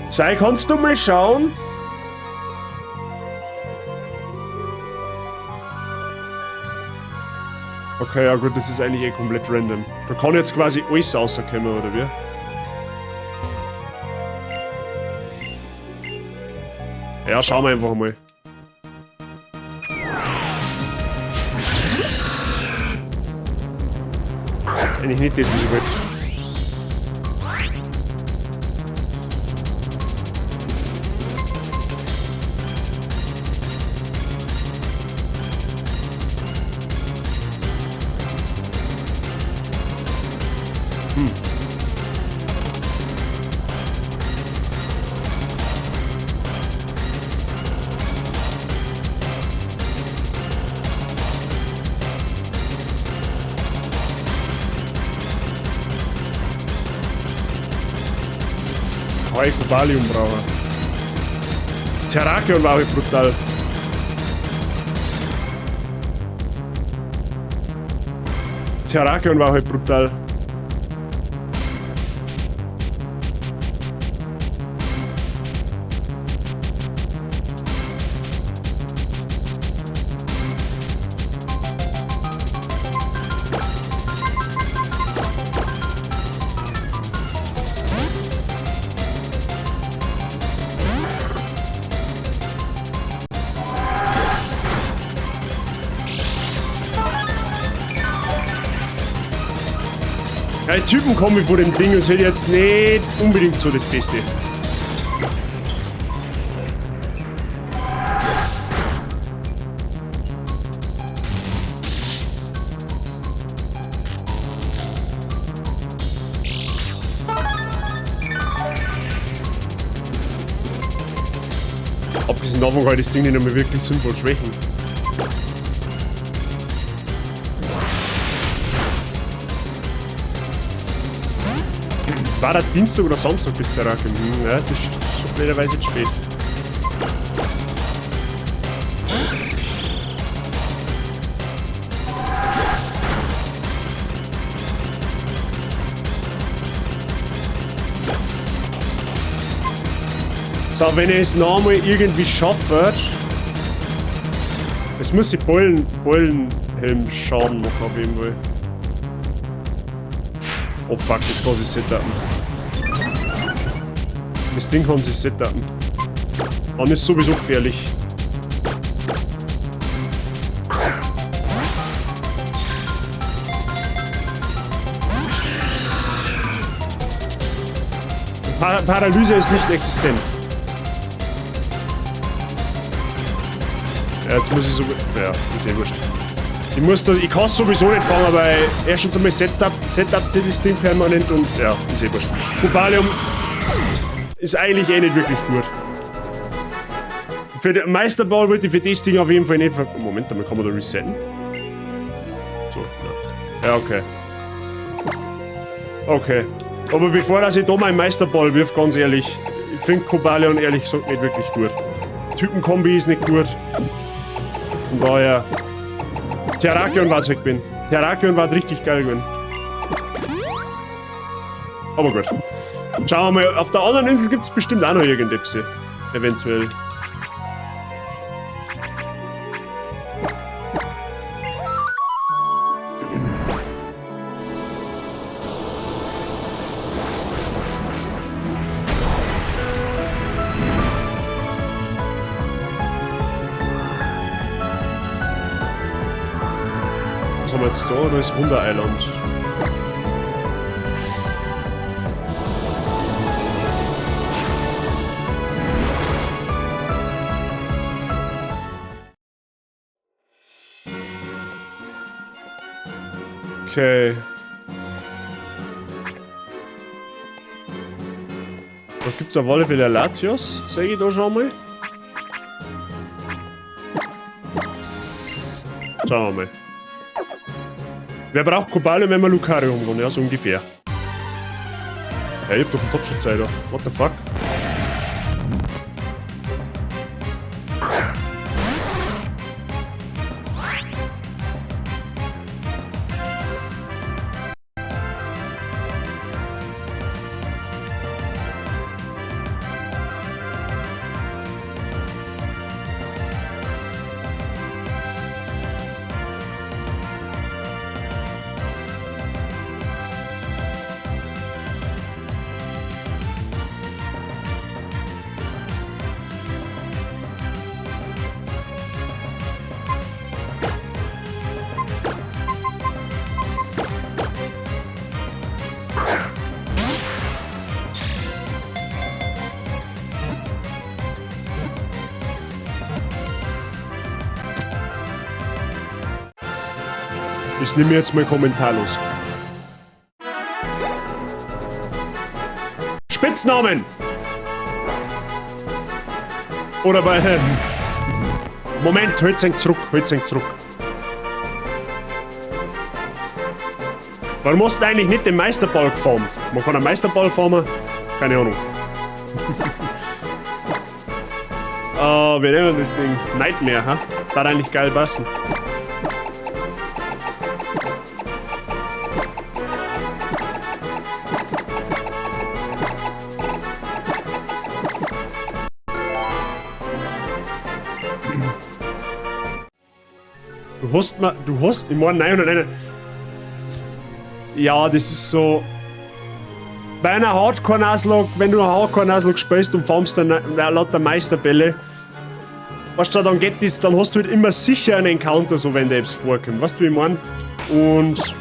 Sei, kannst du mal schauen? Okay, ja gut, das ist eigentlich eh komplett random. Da kann jetzt quasi alles rauskommen, oder wie? Ja, schauen wir einfach mal. Eigentlich nicht das, was ich wollte. Kein Kobalium brauchen. Terrakion war auch brutal. Terrakion war halt brutal. Ja, die Typenkombi von dem Ding ist halt jetzt nicht unbedingt so das Beste. Abgesehen davon kann ich das Ding nicht einmal wirklich sinnvoll schwächen. War das Dienstag oder Samstag bis Terrakium? Ja, das ist schon blöderweise zu spät. So, wenn ich es nochmal irgendwie schaffe, es muss die Bollenhelm Schaden machen auf jeden Fall. Oh fuck, das kann sich setupen. Das Ding kann sich setupen. Dann ist sowieso gefährlich. Paralyse ist nicht existent. Ja, jetzt muss ich so... Ja, ist eh wurscht. Ich muss das, ich kann's sowieso nicht fangen, weil erstens einmal Setup zieht das Ding permanent und ja, ist eh wurscht. Kobalium ist eigentlich eh nicht wirklich gut. Für den Meisterball wollte ich für das Ding auf jeden Fall nicht ver-, Moment, damit kann man da resetten. So, ja. Ja, okay. Okay. Aber bevor dass ich da meinen Meisterball wirf, ganz ehrlich, ich find Kobalion ehrlich gesagt nicht wirklich gut. Typenkombi ist nicht gut. Von daher. Terrakion war's weg bin. Terrakion war richtig geil gewesen. Aber gut. Schauen wir mal, auf der anderen Insel gibt's bestimmt auch noch irgendetwas. Eventuell. Was haben wir jetzt da? Da ist Wunder Island. Okay. Da gibt's auf alle Fälle Latios, seh ich da schon mal. Schauen wir mal. Wer braucht Kobalium, wenn man Lucario haben kann? Ja, so ungefähr. Ja, ich hab doch einen Topschutz, Alter. What the fuck? Das nehme ich jetzt mal kommentarlos. Spitznamen! Oder bei... Moment, halt's zurück, halt's zurück. Warum hast du eigentlich nicht den Meisterball gefarmt? Man kann einen Meisterball farmen? Keine Ahnung. Oh, wir nennen das Ding? Nightmare, ha? Darf eigentlich geil passen. Du hast mal, du hast, ich meine 909. Ja, das ist so. Bei einer Hardcore-Nuzlocke, wenn du eine Hardcore-Nuzlocke spielst und farmst dann lauter Meisterbälle, weißt du, dann geht das, dann hast du halt immer sicher einen Encounter, so wenn der jetzt vorkommt. Weißt du, wie ich mein? Und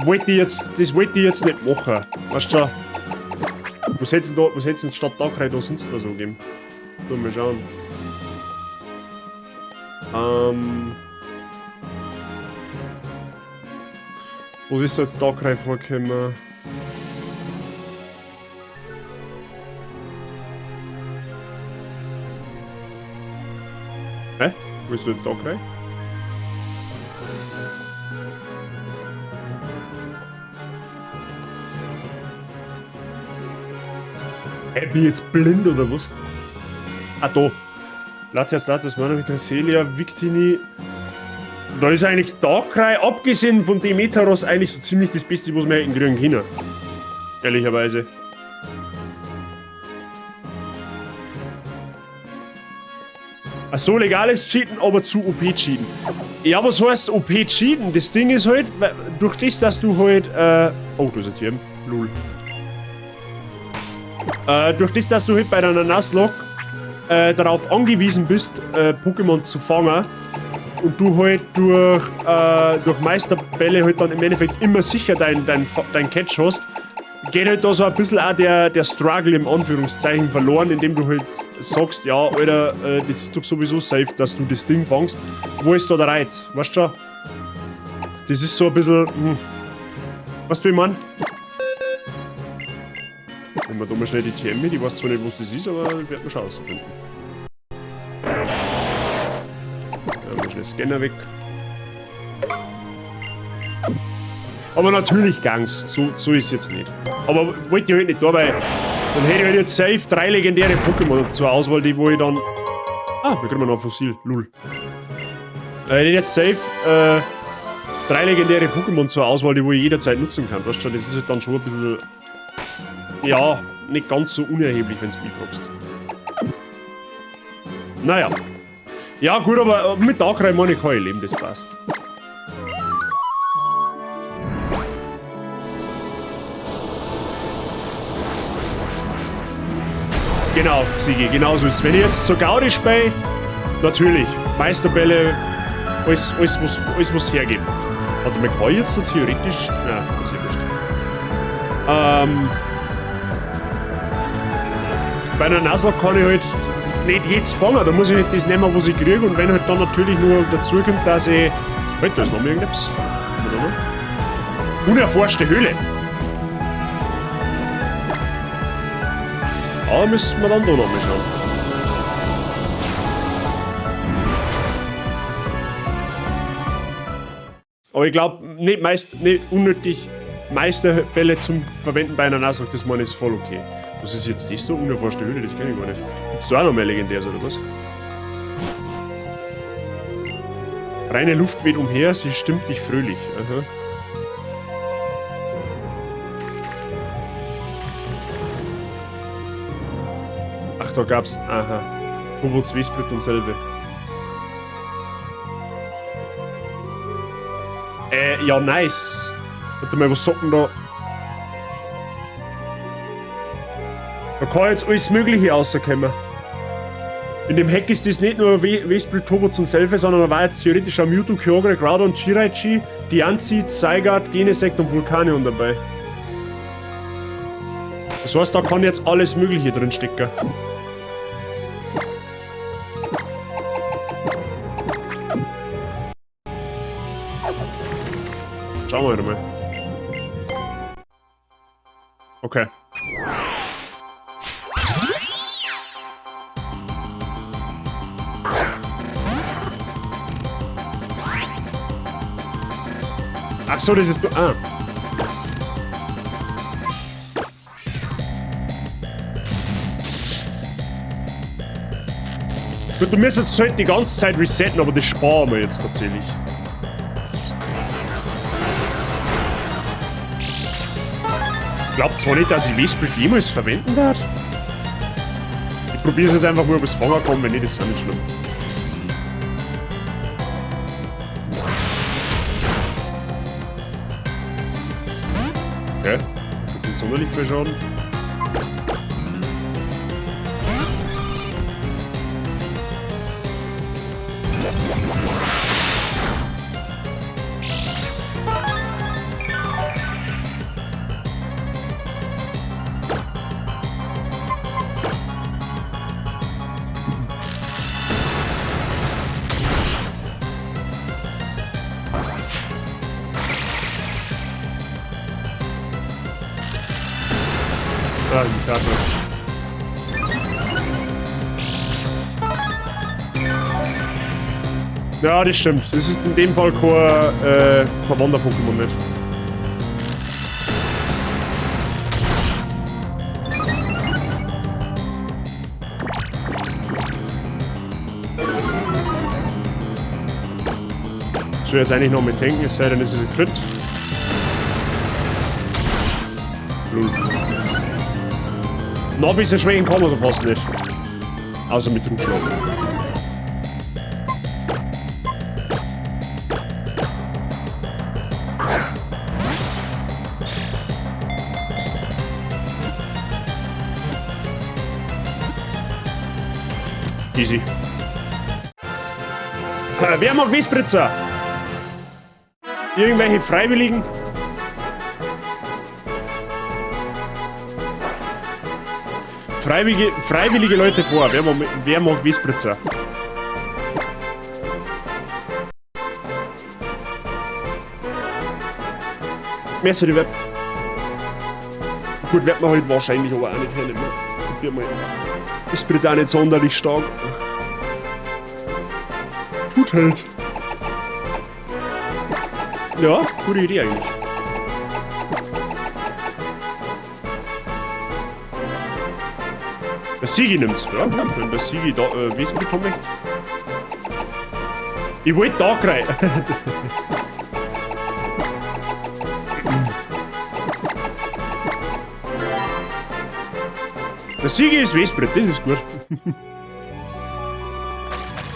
wollte ich jetzt, das wollte ich jetzt nicht machen. Weißt du, was hättest du da, was hättest du statt Darkrai da sonst noch so gegeben? Mal schauen. Wo ist jetzt Darkrai vorgekommen? Hä? Wo ist jetzt Darkrai? Hä, bin ich jetzt blind oder was? Ah, da. Latias, Latias, Mana, Cresselia, Victini. Da ist eigentlich Darkrai, abgesehen von Demeteros, eigentlich so ziemlich das Beste, was wir hätten kriegen können. Ehrlicherweise. Ach so, legales Cheaten, aber zu OP Cheaten. Ja, was heißt OP Cheaten? Das Ding ist halt, durch das, dass du halt, oh, da ist ein TM. Lul. Durch das, dass du halt bei deiner Nuzlocke darauf angewiesen bist, Pokémon zu fangen und du halt durch Meisterbälle halt dann im Endeffekt immer sicher dein Catch hast, geht halt da so ein bisschen auch der Struggle im Anführungszeichen verloren, indem du halt sagst, ja, Alter, das ist doch sowieso safe, dass du das Ding fangst. Wo ist da der Reiz? Weißt du schon? Das ist so ein bisschen... Weißt du, wie ich mein? Nehmen wir da mal schnell die TM mit. Ich weiß zwar nicht, was das ist, aber werden wir schon rausfinden. Dann mal schnell Scanner weg. Aber natürlich Gangs. So ist es jetzt nicht. Aber wollte ich halt nicht da, weil dann hätte ich halt jetzt safe 3 legendäre Pokémon zur Auswahl, die wo ich dann... Ah, wir kriegen noch ein Fossil. Lul. Ich hätte jetzt safe 3 legendäre Pokémon zur Auswahl, die wo ich jederzeit nutzen kann. Weißt du schon, das ist halt dann schon ein bisschen... Ja, nicht ganz so unerheblich, wenn's mich fragst. Naja. Ja gut, aber mit Darkrai meine ich kann ich leben, das passt. Genau, Sigi, genau so ist es. Wenn ich jetzt zur Gaudi spiele, natürlich, Meisterbälle, alles was hergibt. Warte mal, kann ich jetzt so theoretisch... Nein, ist ja wurscht. Bei einer Nuzlocke kann ich halt nicht jetzt fangen, da muss ich halt das nehmen, was ich kriege, und wenn halt dann natürlich nur dazu kommt, dass ich... Halt, da ist noch irgendetwas. Unerforschte Höhle! Aber müssen wir dann da noch mal schauen. Aber ich glaube, nicht, nicht unnötig Meisterbälle zum Verwenden bei einer Nuzlocke, das meine ich, ist voll okay. Was ist jetzt das da? Unerforschte Höhle, das kenne ich gar nicht. Gibt's da auch noch mehr Legendäres oder was? Reine Luft weht umher, sie stimmt dich fröhlich. Aha. Ach, da gab's. Aha. Robots, Wesprit und selbe. Ja, nice. Warte mal, was sagt denn da? Da kann jetzt alles Mögliche rauskommen. In dem Hack ist das nicht nur Westbild, Tobots und Selfe, sondern da war jetzt theoretisch auch Mewtwo, Kyogre, Groudon, Chiraichi, Diancie, Zygarde, Genesect und Vulcanion dabei. Das heißt, da kann jetzt alles Mögliche drin stecken. Schauen wir mal. Okay. Ach so, das ist... Ah. Gut, du müsstest halt die ganze Zeit resetten, aber das sparen wir jetzt tatsächlich. Ich glaub zwar nicht, dass ich Westbild jemals verwenden darf. Ich probier's jetzt einfach mal, ob ich's fangen kann, wenn nicht, ist es auch nicht schlimm. Okay, das sind sonderlich viel Schaden. Ah, die Karte. Ja, das stimmt. Das ist in dem Fall kein Wander-Pokémon nicht. Soll jetzt eigentlich noch mit tanken, es sei denn, es ist ein Crit. Lul. Noch ein bisschen schwächen kann man so fast nicht. Außer mit Trugschlag. Easy. Wer mag Wespritzer? Irgendwelche Freiwilligen? Freiwillige Leute vor. Wer mag Wespritzer? Messer, die wird. Gut, wird man halt wahrscheinlich aber auch nicht hernehmen. Probier mal. Wesprit auch nicht sonderlich stark. Gut halt. Ja, gute Idee eigentlich. Der Sigi nimmt's. Ja, gut, wenn der Sigi da Wesen bekommen möchte. Ich wollte da rein. Der Sigi ist Westbrett, das ist gut.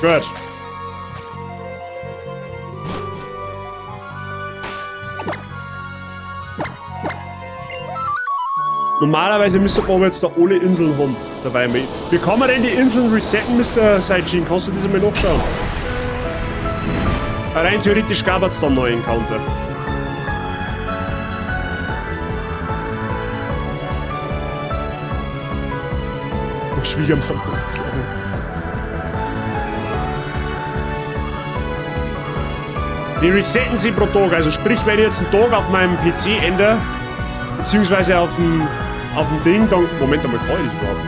Gut. Normalerweise müsste man aber jetzt da alle Inseln haben. Dabei. Wie kann man denn die Inseln resetten, Mister Saijin? Kannst du das einmal nachschauen? Rein theoretisch gab es dann neue Encounter. Und Schwiegermama. Die resetten sie pro Tag. Also sprich, wenn ich jetzt einen Tag auf meinem PC ändere, beziehungsweise auf dem Ding, dann... Moment einmal, kann ich das überhaupt?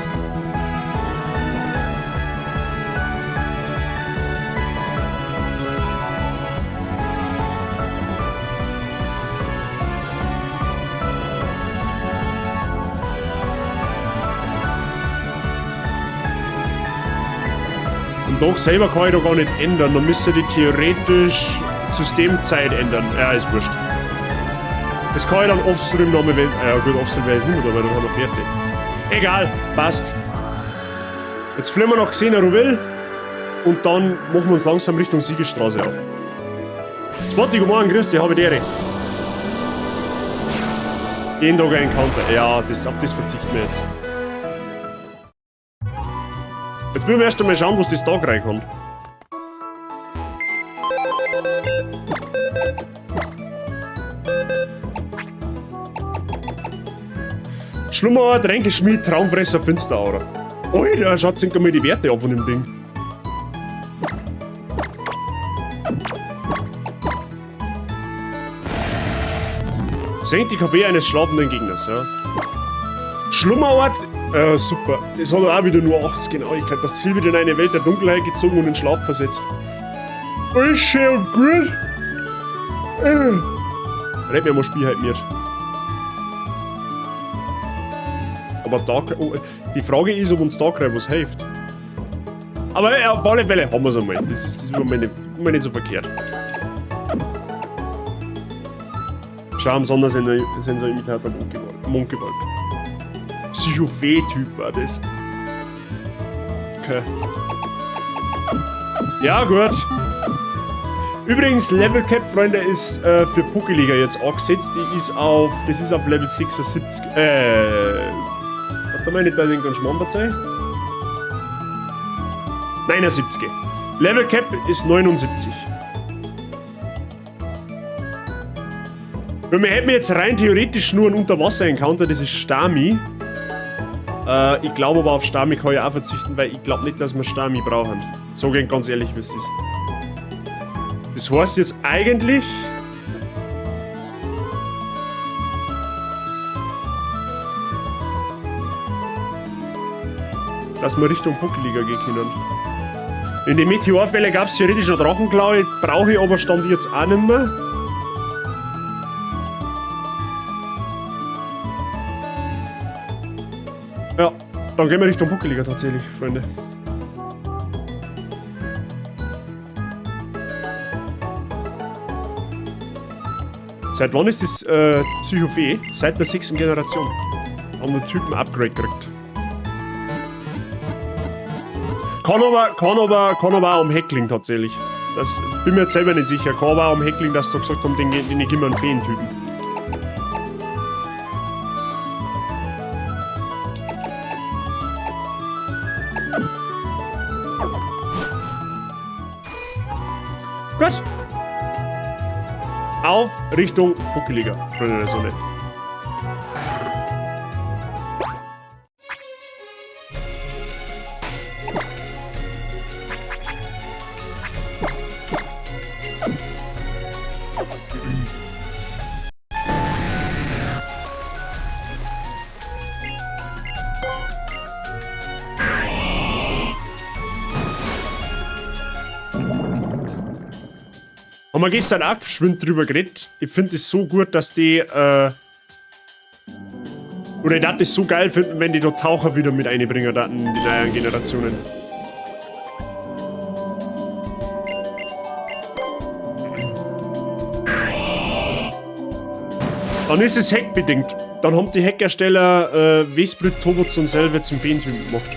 Tag selber kann ich da gar nicht ändern. Dann müsste die theoretisch Systemzeit ändern. Ja, ist wurscht. Das kann ich dann offstream nochmal, wenn. Ja gut, offstream wäre ich nicht mehr da, weil dann haben wir fertig. Egal, passt. Jetzt fliegen wir nach Xeneroville und dann machen wir uns langsam Richtung Siegesstraße auf. Spotty, guten Morgen, grüß dich, habe die Ehre. Jeden Tag ein Encounter. Ja, das, auf das verzichten wir jetzt. Jetzt müssen wir erst einmal schauen, was das da reinkommt. Schlummerauer, Tränkeschmied, Traumfresser, Finsteraura. Alter, schaut sich mal die Werte an von dem Ding. Senkt die KP eines schlafenden Gegners, ja. Schlummerort, super. Das hat auch wieder nur 80 Genauigkeit. Das Ziel wird in eine Welt der Dunkelheit gezogen und in Schlaf versetzt. Alles schön und gut. Red mir mal Spiel halt mir. Aber Dark, oh, die Frage ist, ob uns Darkrai was hilft. Aber auf alle Fälle haben wir's einmal. Das ist immer nicht so verkehrt. Schau am Sondersensor-Imitator Mondgewalt. Psychophee-Typ war das. Okay. Ja, gut. Übrigens, Level Cap, Freunde, ist für Pokéliga jetzt angesetzt. Die ist auf. Das ist auf Level 76. Warte mal, nicht da den ganzen Schmarrn verzeihen. 79. Level Cap ist 79. Wir hätten jetzt rein theoretisch nur einen Unterwasser-Encounter, das ist Stami. Ich glaube aber auf Stami kann ich auch verzichten, weil ich glaube nicht, dass wir Stami brauchen. So gehen ganz ehrlich, wie es ist. Das heißt jetzt eigentlich... dass wir Richtung Pokéliga gehen können. In den Meteorfällen gab es theoretisch noch Drachenklaue, brauche ich aber Stand jetzt auch nicht mehr. Ja, dann gehen wir Richtung Pokéliga tatsächlich, Freunde. Seit wann ist das Psychophee? Seit der 6. Generation. Haben wir Typen Upgrade gekriegt. Kann aber auch am Heckling tatsächlich. Das bin mir jetzt selber nicht sicher. Kann aber auch am Heckling, dass sie gesagt haben, den geben wir einen Feentypen. Gut. Auf Richtung Pokéliga, Freunde der Sonne. Haben wir gestern auch geschwind drüber geredet. Ich find es so gut, dass die, oder ich darf das so geil finden, wenn die da Taucher wieder mit einbringen, da in die neuen Generationen. Dann ist es hackbedingt. Dann haben die Hackersteller Westblüt, Tobots und Selve zum Feentypen gemacht.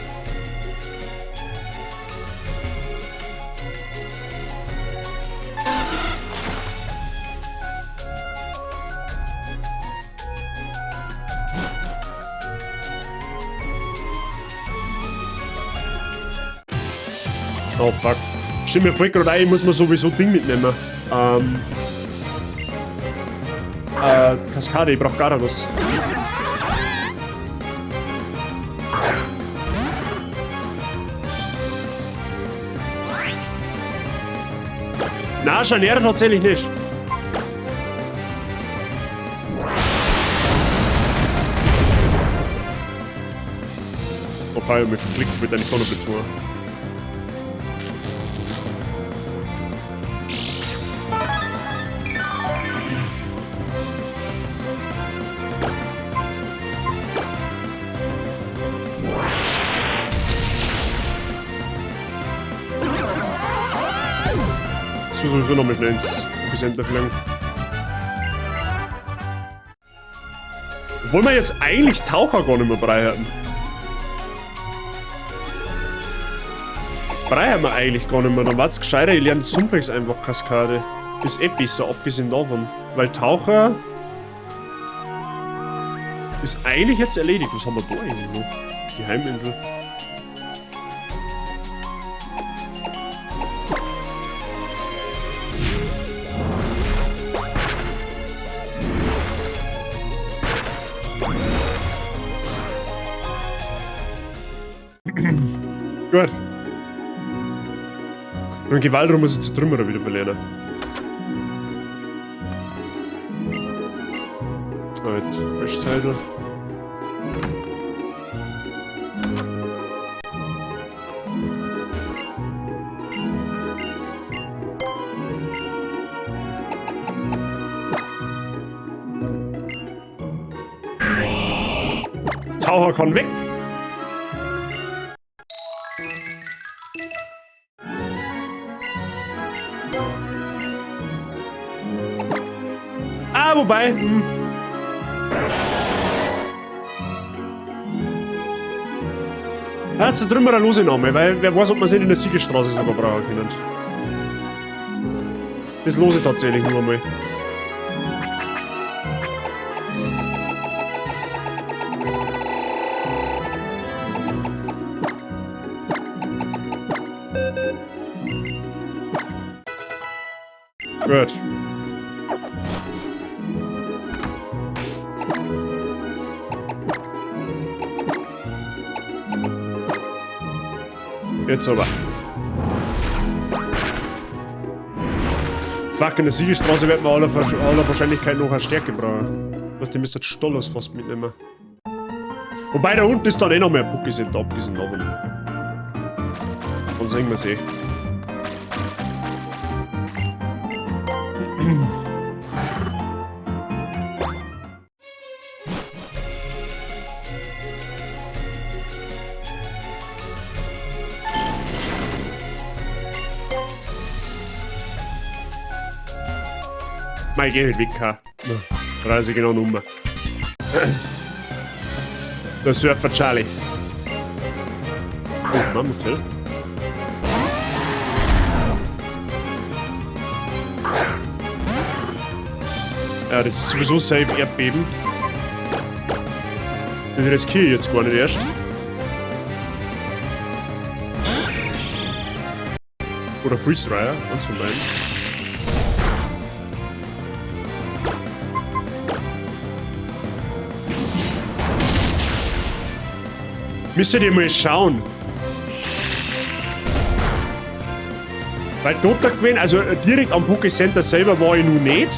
Oh fuck. Stimmt, mir fällt gerade ein, ich muss mir sowieso Ding mitnehmen. Kaskade, ich brauch Garados. Na, Scharniere tatsächlich nicht. Oh, Feuer mit Klick mit deinem Sonderbeton. müssen wir sowieso nochmal schnell ins Center fliegen. Obwohl wir jetzt eigentlich Taucher gar nicht mehr brauchen. Brauchen wir eigentlich gar nicht mehr. Dann war's gescheiter, ich lerne Sumpex einfach Kaskade. Ist eh besser, abgesehen davon. Weil Taucher ist eigentlich jetzt erledigt. Was haben wir da eigentlich noch? Geheiminsel. Gut. Und Gewaltrum muss ich zu Trümmerer wieder verlernen. Halt, Wäschzeisel. Taucher kann weg. Ah, wobei. Ja, jetzt drüben wir eine lose Name, weil wer weiß, ob wir sie in der Siegesstraße sogar brauchen können. Das lose tatsächlich nur einmal. Gut. Jetzt aber. Fuck, in der Siegesstraße werden wir aller Wahrscheinlichkeit noch eine Stärke brauchen. Was, die müssen Stollos fast mitnehmen. Wobei, da unten ist dann eh noch mehr Pokécenter, abgesehen davon. Dann sehen wir's eh. Mei, geh halt weg, ha. Reise genau Nummer. Der Surfer Charlie. Oh, Mammuthill. Ja, das ist sowieso safe Erdbeben. Das riskiere ich jetzt gar nicht erst. Oder Freeze Dryer, eins von beiden. Müsstet ihr mal schauen. Weil dort da gewesen, also direkt am Pokécenter selber war ich nun nicht.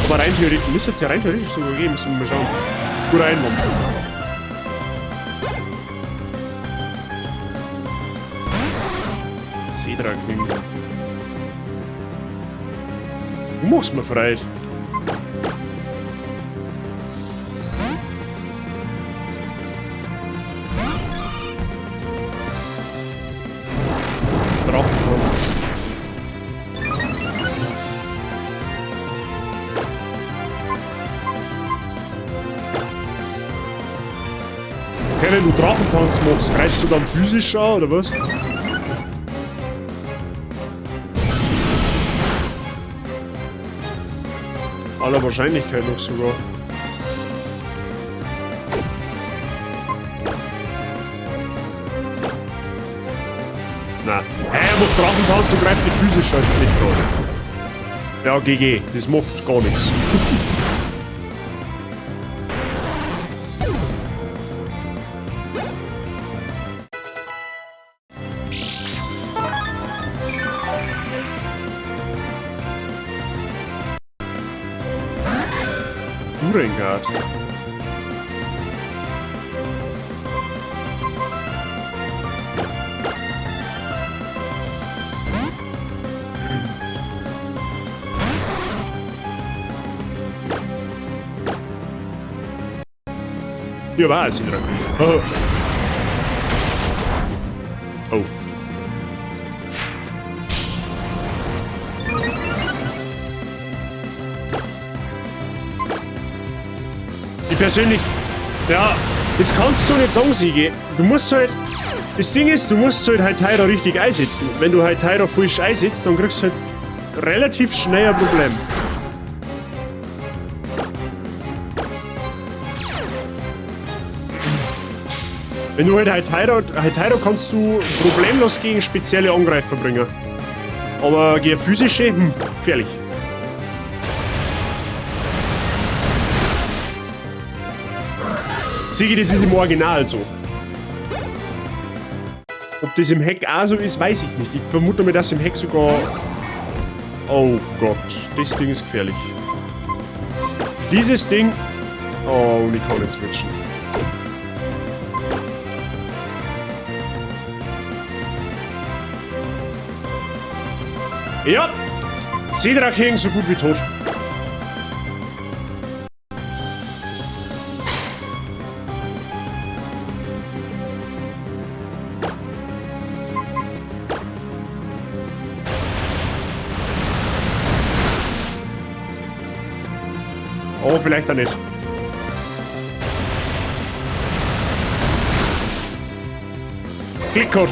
Aber rein theoretisch, müsste ja rein theoretisch sogar gehen, müssen wir mal schauen. Gut Einwand. Cedra King. Du machst mir frei. Drachentanz. Okay, wenn du Drachentanz machst, greifst du dann physisch an, oder was? Aller Wahrscheinlichkeit noch sogar. Na. Hä, er macht Drachentanz und greift die physisch halt nicht gerade. Ja, GG. Das macht gar nichts. Durengard. Hier war es wieder. Oh. Oh. Ich persönlich, ja, das kannst du nicht sagen, Sigi. Du musst halt, das Ding ist, du musst halt halt Tyra richtig einsetzen. Wenn du halt Tyra falsch einsetzt, dann kriegst du halt relativ schnell ein Problem. Wenn du halt Hytaro kannst du problemlos gegen spezielle Angreifer bringen. Aber gegen physische, gefährlich. Sigi, das ist im Original so. Ob das im Hack auch so ist, weiß ich nicht. Ich vermute mal, dass im Hack sogar... Oh Gott, das Ding ist gefährlich. Dieses Ding... Oh, und ich kann nicht switchen. Ja! Seedraking so gut wie tot. Oh, vielleicht auch nicht. Klickcode.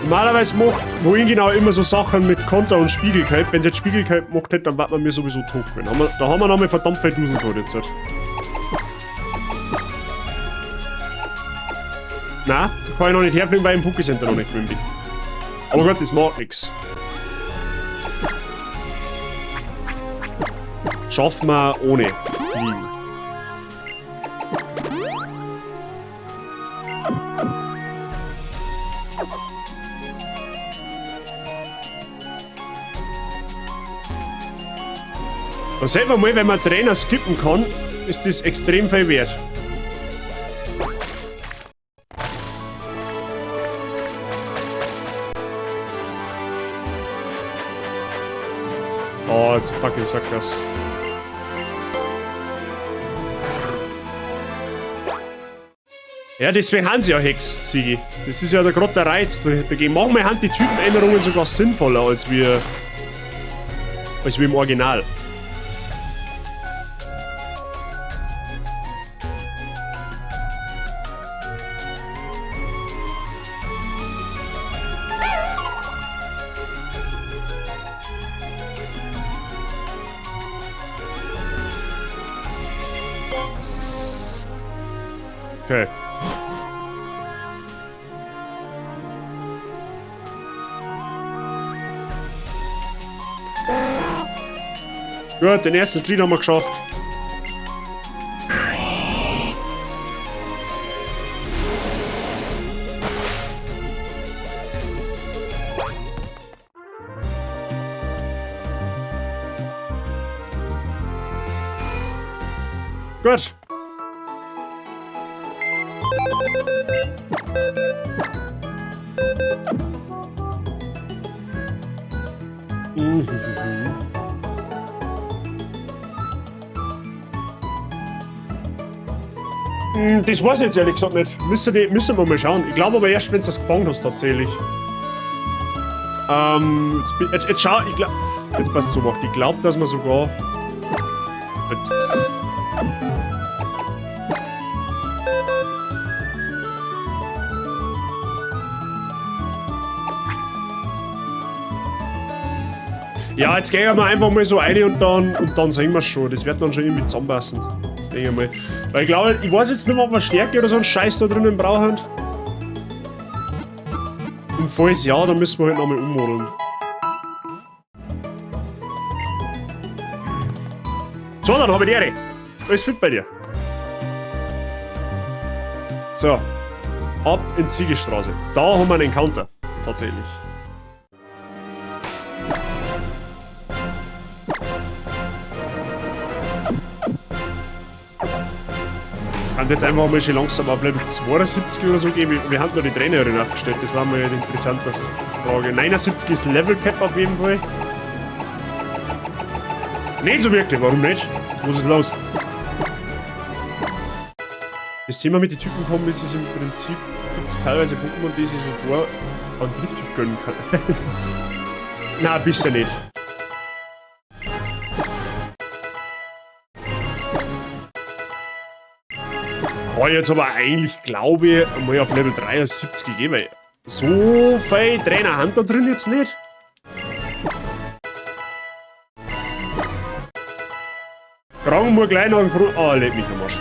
Normalerweise macht wohin genau immer so Sachen mit Konter und Spiegelcape. Wenn sie jetzt Spiegelcape gemacht hätte, dann war man mir sowieso tot gewesen. Da haben wir nochmal verdammt viel Duselcode jetzt. Na, da kann ich noch nicht herfliegen, weil ich im Pokécenter noch nicht drin bin. Aber Gott, das macht nix. Schaffen wir ohne Fliegen. Und selber mal, wenn man Trainer skippen kann, ist das extrem viel wert. Oh, jetzt fucking sagt das. Ja, deswegen haben sie ja Hex, Sigi. Das ist ja gerade der Reiz. Da gehen manchmal haben die Typenänderungen sogar sinnvoller als wir im Original. Okay. Gut, den ersten Schritt haben wir geschafft. Gut. Das weiß ich jetzt ehrlich gesagt nicht. Müssen wir mal schauen. Ich glaube aber erst, wenn du das gefangen hast, tatsächlich. Jetzt schau, ich glaube. Jetzt passt so macht. Ich glaube, dass man sogar. Ja, jetzt gehen wir einfach mal so rein und dann sehen wir es schon. Das wird dann schon irgendwie zusammenpassen. Denke ich mal. Weil ich glaube, ich weiß jetzt nicht mehr, ob wir Stärke oder so einen Scheiß da drinnen brauchen. Und falls ja, dann müssen wir halt nochmal ummodeln. So, dann habe ich die Ehre. Alles fit bei dir. So. Ab in Ziegelstraße. Da haben wir einen Encounter. Tatsächlich. Kann jetzt einfach mal schön langsam auf Level 72 oder so gehen. Wir haben noch die Trainerin aufgestellt, das war mal eine interessante Frage. 79 ist Level Cap auf jeden Fall. Nicht so wirklich, warum nicht? Was ist los? Das Thema mit den Typen kommen ist es im Prinzip, gibt es teilweise Pokémon, die sich sogar an Dritttyp gönnen kann. Na, bisher nicht. jetzt aber eigentlich, glaube ich, mal auf Level 73 gehen, weil so viel Trainer haben da drin jetzt nicht. Krang muss gleich noch einen Grund. Ah, leck mich am Arsch.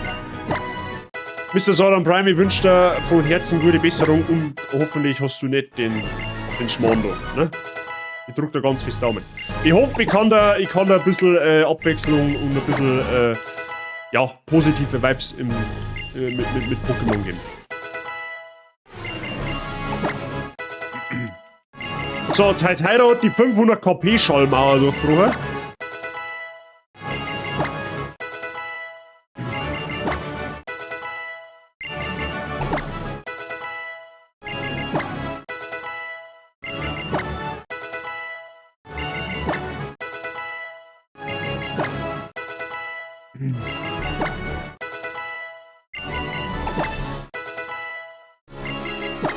Mr. Sodan Prime, ich wünsche dir von Herzen gute Besserung und hoffentlich hast du nicht den Schmarrn da, ne? Ich drück da ganz fest Daumen. Ich hoffe, ich kann da ein bisschen Abwechslung und ein bisschen ja, positive Vibes im, mit Pokémon geben. So, Taitairo hat die 500 KP Schallmauer durchgebrochen.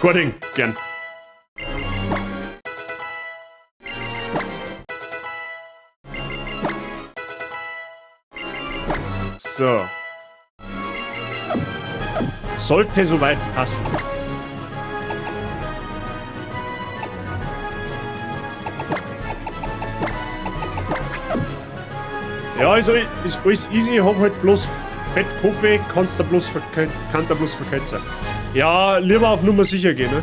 Gut Ding, gern. So. Sollte soweit passen. Ja, also ist alles easy, ich hab halt bloß Fettkopf, kannst da bloß kann da bloß verkürzen. Ja, lieber auf Nummer sicher gehen, ne?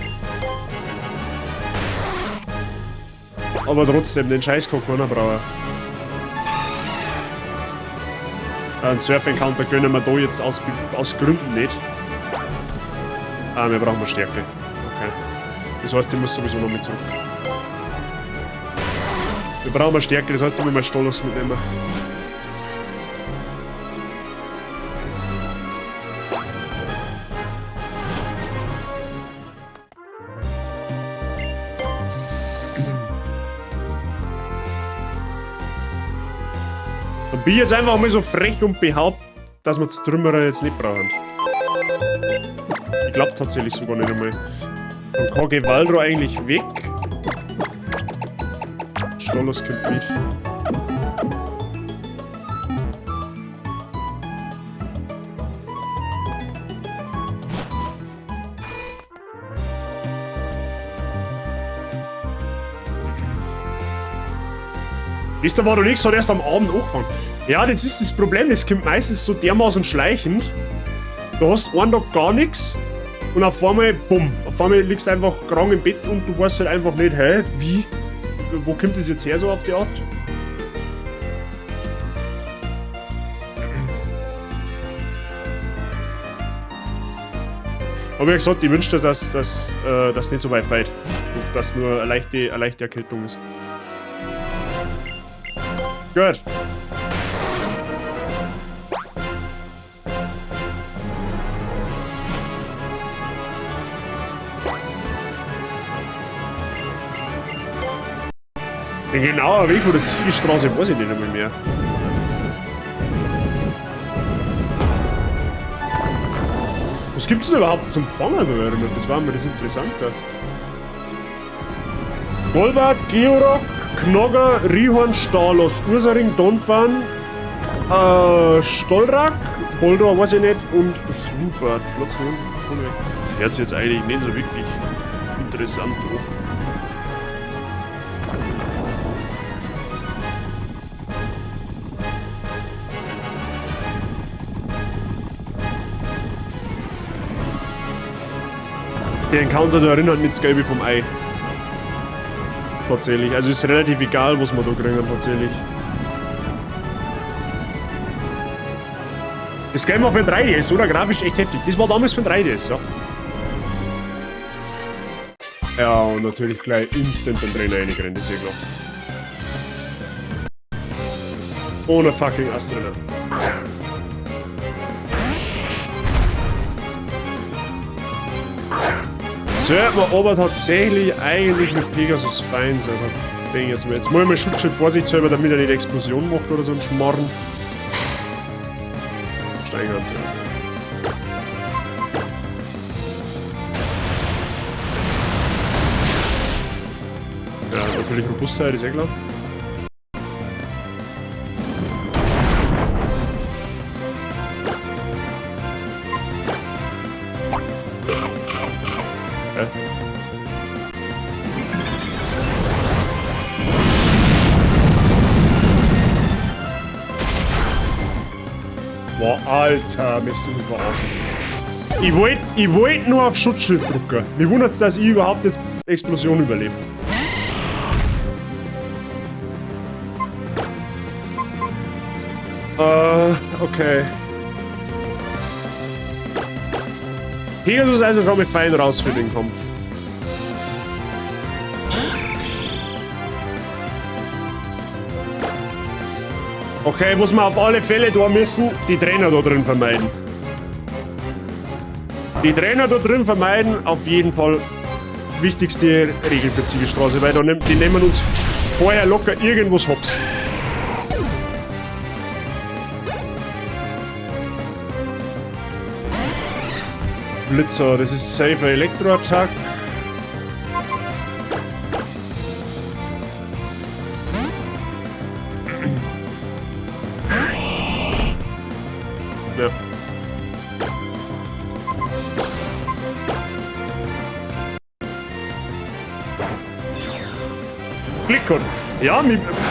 Aber trotzdem, den Scheiß kann keiner brauchen. Einen Surf-Encounter gönnen wir da jetzt aus Gründen nicht. Ah, wir brauchen mal Stärke. Okay. Das heißt, ich muss sowieso noch mit zurück. Wir brauchen mal Stärke, das heißt, ich muss mal Stolos mitnehmen. Dann bin ich jetzt einfach mal so frech und behaupte, dass wir das Trümmerer jetzt nicht brauchen. Ich glaube tatsächlich sogar nicht einmal. Dann kann Gewaldro eigentlich weg. Stolos kommt mit. Gestern war doch nichts, hat erst am Abend angefangen. Ja, das ist das Problem, das kommt meistens so dermaßen schleichend. Du hast einen Tag gar nichts und auf einmal, bumm, auf einmal liegst du einfach krank im Bett und du weißt halt einfach nicht, hä, wie, wo kommt das jetzt her so auf die Art? Aber wie gesagt, ich wünschte, dass das nicht so weit fällt. Dass nur eine leichte Erkältung ist. Gut. Den genauen Weg von der Siegestraße weiß ich nicht einmal mehr. Was gibt's denn überhaupt zum Fangen da? Das war mir das Interessante. Golbat, Georok, Knogger, Rihorn, Stalos, Ursaring, Donphan, Stolrak, Boldor, weiß ich nicht, und Swoopert. Das hört sich jetzt eigentlich nicht so wirklich interessant an. Der Encounter da erinnert mich das Gelbe vom Ei. Tatsächlich. Also ist relativ egal, was wir da kriegen, tatsächlich. Das Game war für ein 3DS, oder? Grafisch echt heftig. Das war damals für ein 3DS, ja. Ja, und natürlich gleich instant den Trainer reingerannt, ist ja klar. Ohne fucking Astronaut. Sollte man aber tatsächlich eigentlich mit Pegasus fein sein. Denke ich jetzt mal. Jetzt muss ich mal Schutzschild vorsichtshalber, damit er nicht Explosion macht oder so ein Schmarrn. Steigert, ja. Ja, natürlich Robustheit, ist eh klar. Alter, müsst du mich verarschen. Ich wollt nur auf Schutzschild drücken. Mich wundert's, dass ich überhaupt jetzt Explosion überlebe. Okay. Pegasus ist also schon mit fein raus für den Kampf. Okay, muss man auf alle Fälle da müssen, die Trainer da drin vermeiden. Die Trainer da drin vermeiden, auf jeden Fall wichtigste Regel für Ziegelstraße, weil da die nehmen uns vorher locker irgendwas hops. Blitzer, das ist safer Elektro-Attack. Ja. Klickern. Ja,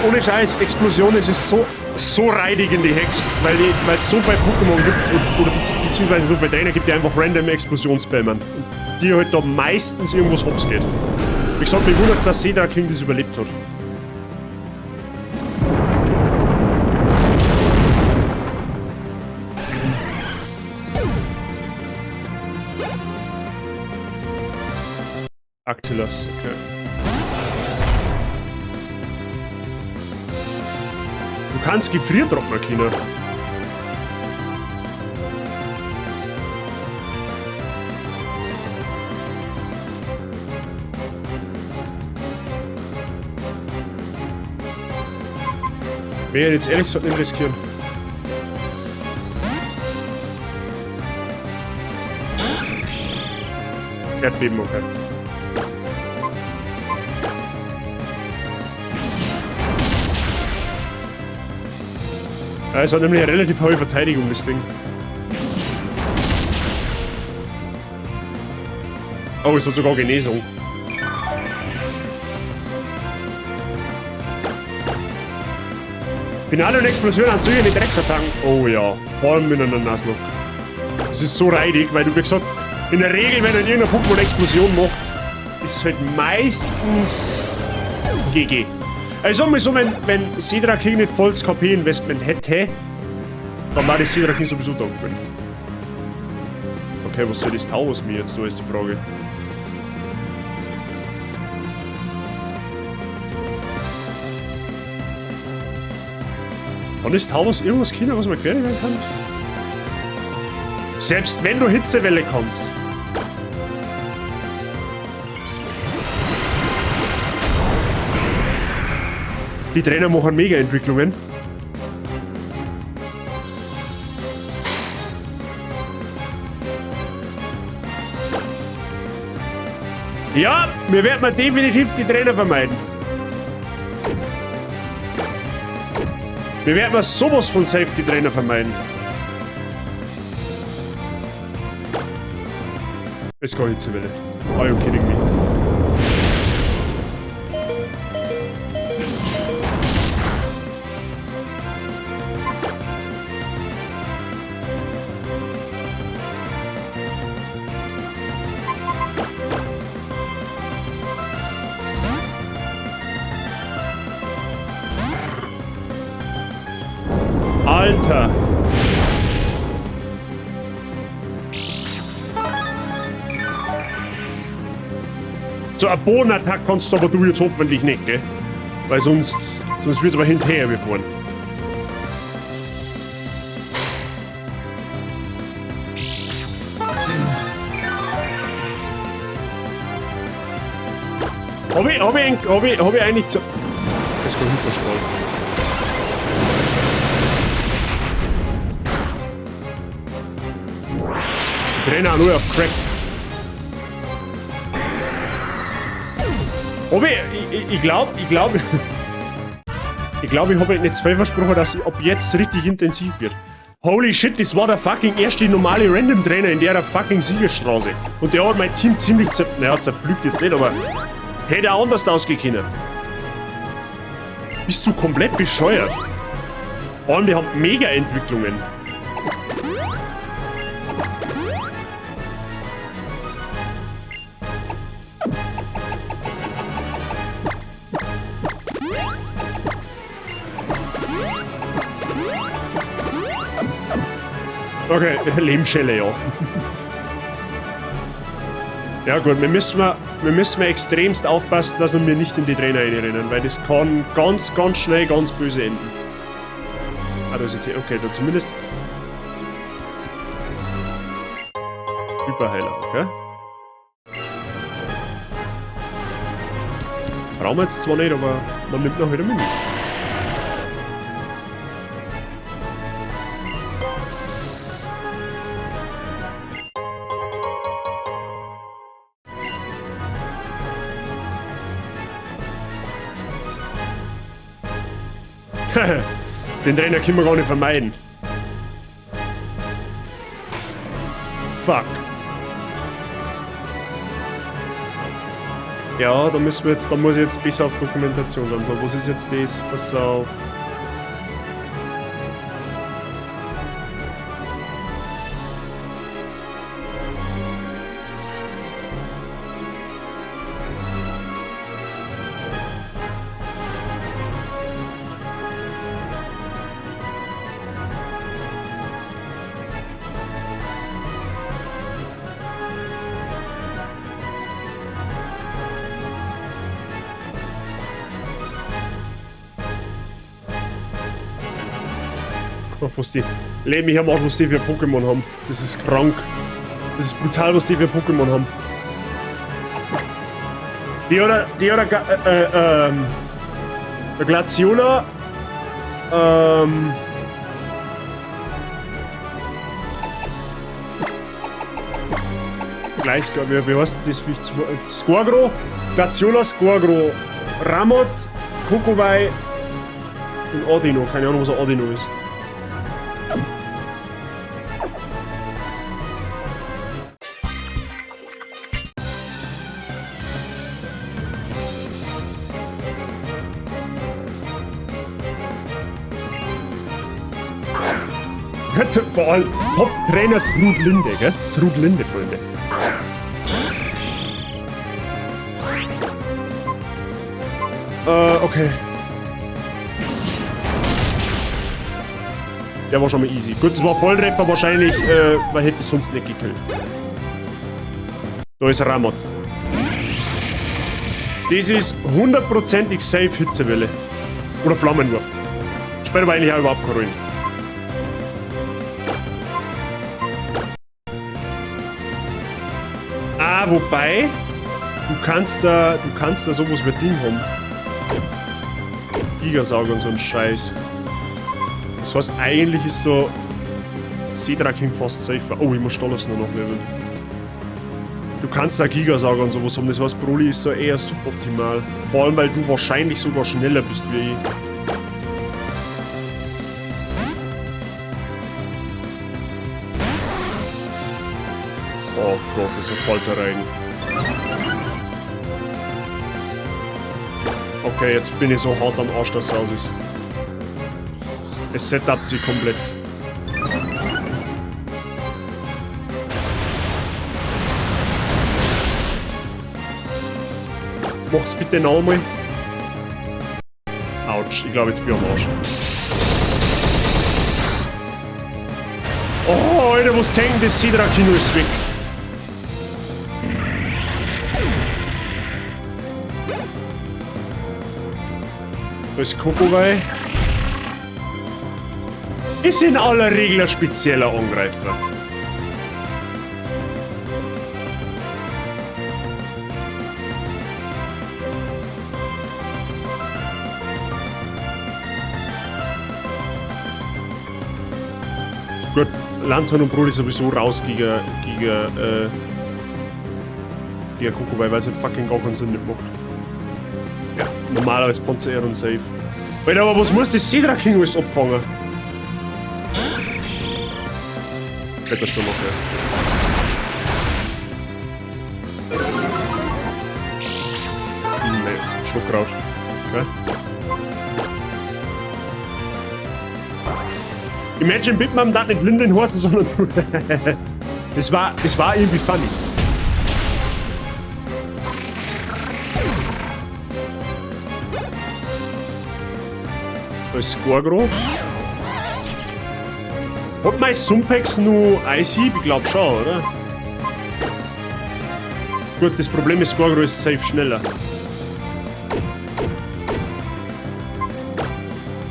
ohne Scheiß, Explosion, es ist so reidig in die Hex, weil es so viele Pokémon gibt oder beziehungsweise so viele Trainer gibt, die einfach random Explosion spammen. Und die halt da meistens irgendwas hops geht. Wie gesagt, mich wundert's, dass Sedra King das überlebt hat. Actilas, okay. Du kannst Gefriertrockner, China. Wäre jetzt ehrlich gesagt nicht riskieren. Erdbeben, okay. Ja, es hat nämlich eine relativ hohe Verteidigung, das Ding. Oh, es hat sogar Genesung. Finale und Explosion an solche Drecksattacken. Oh ja, vor allem mit einer Nuzlocke. Das ist so reidig, weil du, wie gesagt, in der Regel, wenn ein irgendein Pokémon Explosion macht, ist es halt meistens GG. Also sag mal so, wenn Sedra King nicht volles KP-Investment hätte, dann war das Sedra King sowieso da gewesen. Okay, was soll das Taurus mir jetzt da, ist die Frage. Kann das Taurus irgendwas können, was man gefährlich werden kann? Selbst wenn du Hitzewelle kannst. Die Trainer machen Mega-Entwicklungen. Ja, wir werden definitiv die Trainer vermeiden. Wir werden sowas von safe die Trainer vermeiden. Es geht Hitzewelle. Are you kidding me? Alter! So, ein Bodenattack kannst du aber du jetzt hoffentlich nicht, gell? Weil sonst wird's aber hinterher befahren. Hab ich eigentlich gesagt. Das kann Hyperstrahl. Trainer nur auf Crack. Hab ich, ich glaub, ich glaub, ich glaub, ich hab nicht zwei versprochen, dass es ab jetzt richtig intensiv wird. Holy shit, das war der fucking erste normale Random Trainer in der fucking Siegerstraße. Und der hat mein Team ziemlich naja, zerpflügt jetzt nicht, aber hätte auch anders ausgehen können. Bist du komplett bescheuert? Vor allem, die haben Mega-Entwicklungen. Okay, Lehmschelle, ja. Ja gut, wir müssen extremst aufpassen, dass wir mir nicht in die Trainer reinrennen, weil das kann ganz, ganz schnell ganz böse enden. Ah, das ist okay, da zumindest. Überheiler, okay. Brauchen wir jetzt zwar nicht, aber man nimmt noch wieder mit. Den Trainer können wir gar nicht vermeiden. Fuck. Ja, da müssen wir jetzt, da muss ich jetzt besser auf Dokumentation dann. So, was ist jetzt das? Pass auf. Was die leben mich am Arsch, was die für Pokémon haben. Das ist krank. Das ist brutal, was die für Pokémon haben. Die oder der Glaziola, Gleich, wie heißt das? Squagro, Glaziola, Squagro, Ramot, Kokowai und Ordino. Keine Ahnung, was ein Ordino ist. Vor allem Top-Trainer Trudlinde, gell? Trudlinde, Freunde. Okay. Der war schon mal easy. Gut, das war Volltreffer wahrscheinlich, weil hätte es sonst nicht gekillt. Da ist Ramot. Das ist hundertprozentig safe Hitzewelle. Oder Flammenwurf. Spielt aber eigentlich auch überhaupt keine Rolle. Ah, wobei, du kannst da sowas wie Ding haben. Gigasauger und so ein Scheiß. Das heißt, eigentlich ist so Seedraking fast safer. Oh, ich muss Stolas nur noch leveln. Du kannst da Gigasauger und sowas haben, das heißt, Broly ist so eher suboptimal. Vor allem, weil du wahrscheinlich sogar schneller bist wie ich. Oh Gott, das ist ein Falterrein. Okay, jetzt bin ich so hart am Arsch, dass es aus ist. Es setupt sie komplett. Mach's bitte nochmal. Autsch, ich glaube, jetzt bin ich am Arsch. Oh, Alter, was tankt das Sidra-Kino ist weg. Da ist Kokowai. Ist in aller Regel ein spezieller Angreifer. Gut, Lanturn und Broly sowieso raus gegen Kokowai, weil es halt fucking gar keinen Sinn nicht macht. Ja, normalerweise Panzer und safe. Alter, aber was muss das Sidra King alles abfangen? Wettersturm, okay. Nee, Schluckraut. Okay. Imagine Bitman da nicht Lindenhorst, sondern das war irgendwie funny. Da ist Squagro. Hat mein Sumpex nur Eishieb? Ich glaub schon, oder? Gut, das Problem ist, Gorgro ist safe schneller.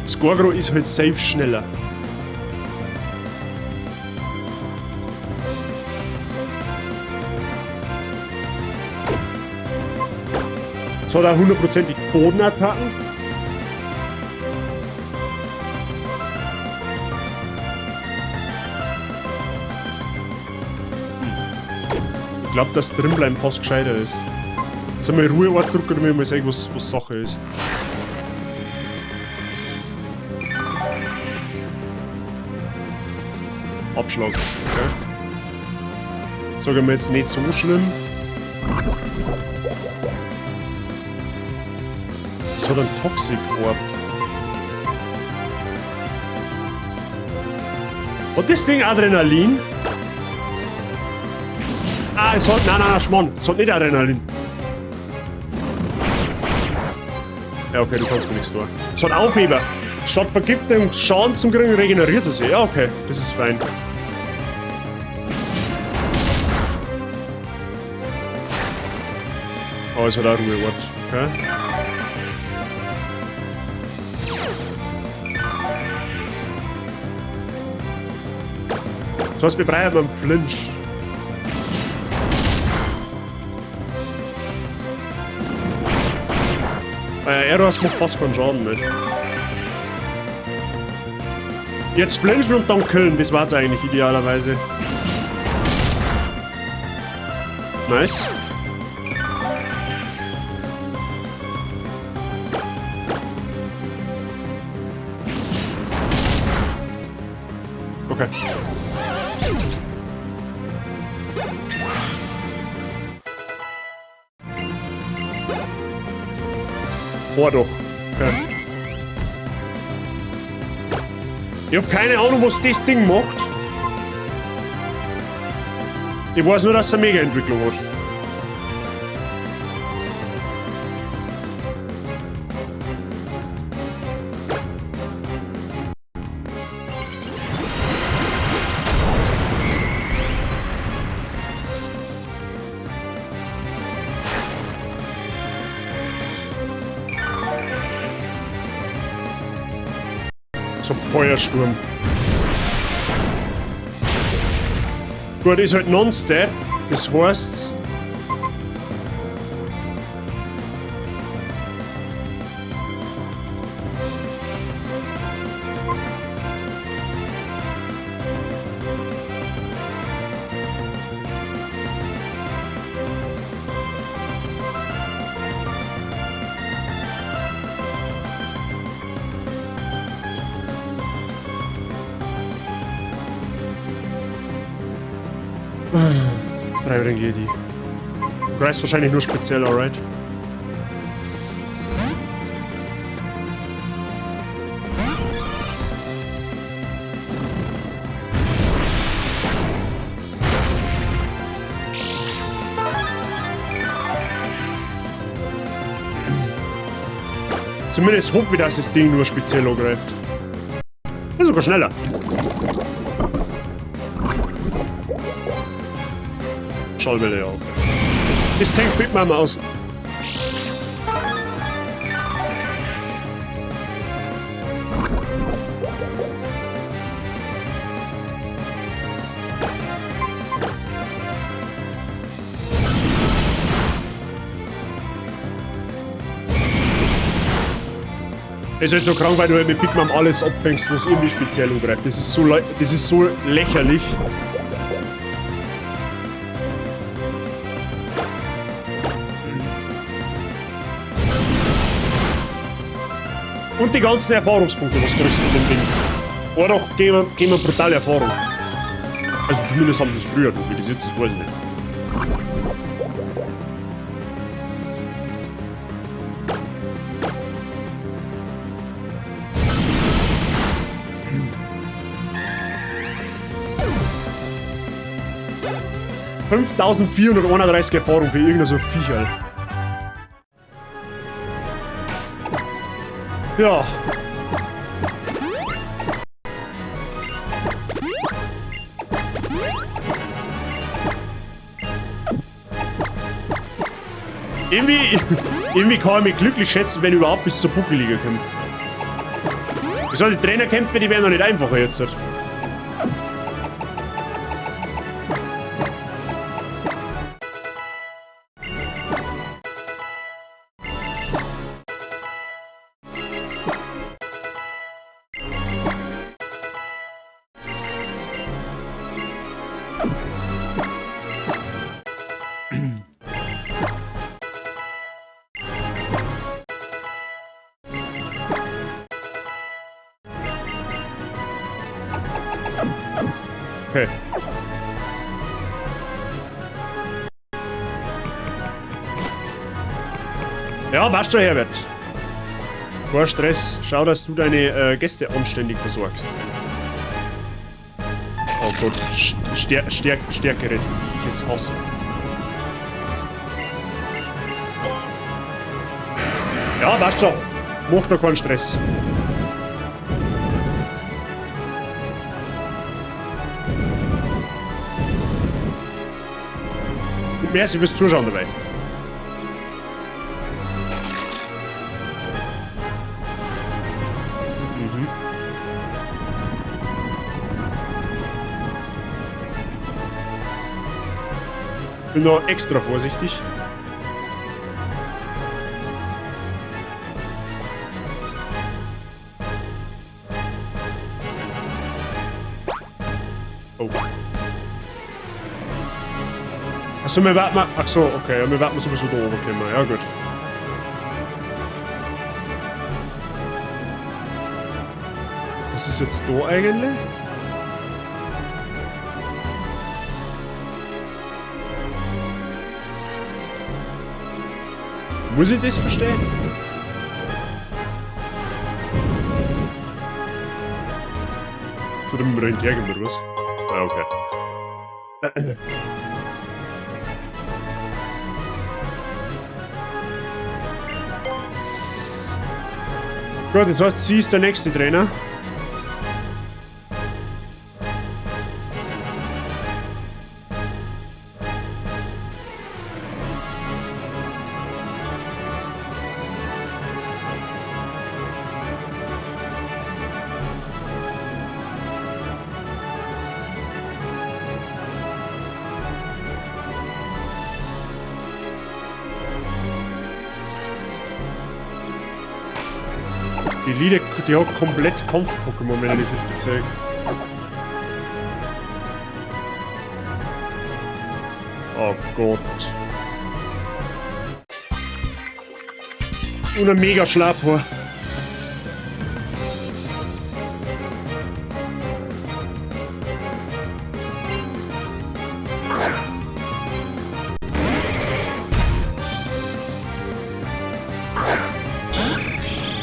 Skorgro ist halt safe schneller. Es hat auch hundertprozentig Bodenattacken. Ich glaube, dass drinbleiben fast gescheiter ist. Jetzt einmal Ruheort drücken, damit ich mal sehen, was Sache ist. Abschlag. Okay. Sagen wir jetzt nicht so schlimm. Das hat einen Toxic Orb. Hat das Ding Adrenalin? Ah, es hat. Nein, nein, nein, Schmarrn. Es hat nicht Adrenalin. Ja, okay, du kannst mir nichts tun. Es hat Aufheber. Statt Vergiftung Schaden zum kriegen, regeneriert es sich. Ja, okay, das ist fein. Oh, es hat auch Ruheort. Okay. Das heißt, wir brauchen einen Flinch. Eros macht fast keinen Schaden mit. Jetzt flinchen und dann killen, das war's eigentlich idealerweise. Nice. Okay. Boah, doch. Okay. Ich hab keine Ahnung, was das Ding macht. Ich weiß nur, dass es eine Mega-Entwicklung hat. Zum Feuersturm. Gut, ist halt nonstop. Das heißt... Das Treiber Jedi. Du greifst wahrscheinlich nur speziell, alright? Zumindest hoffe ich, dass das Ding nur speziell angreift. Ist sogar schneller. Schallwelle, ja, okay. Das Tank Big Mama aus. Ist halt so krank, weil du halt mit Big Mom alles abfängst, was irgendwie speziell angreift. Das ist so lächerlich. Und die ganzen Erfahrungspunkte, was kriegst du von dem Ding? Oder doch, geben wir brutale Erfahrung. Also zumindest haben sie es früher, wie das jetzt ist, weiß ich nicht. ...5431 Erfahrung für irgendein so Viecherl. Ja. Irgendwie, irgendwie kann ich mich glücklich schätzen, wenn ich überhaupt bis zur Pokéliga komme. Wieso, die Trainerkämpfe, die werden noch nicht einfacher jetzt. Okay. Ja, passt schon, Herbert. Kein Stress. Schau, dass du deine Gäste anständig versorgst. Oh Gott, Stärke-Rätsel, wie ich es hasse. Ja, passt schon. Mach da keinen Stress. Und merci fürs Zuschauen dabei. Mhm. Bin noch extra vorsichtig. Oh. Achso, wir warten mal. Ach so, okay, ja, wir warten sowieso da oben kommen. Ja, gut. Was ist jetzt da eigentlich? Muss ich das verstehen? So, dann müssen wir hinterhergehen, oder was? Ah, okay. Gut, jetzt heißt, sie ist der nächste Trainer. Die Lieder, die hat komplett Kampf-Pokémon, wenn ich das richtig sehe. Oh Gott. Und ein mega Schlapphor.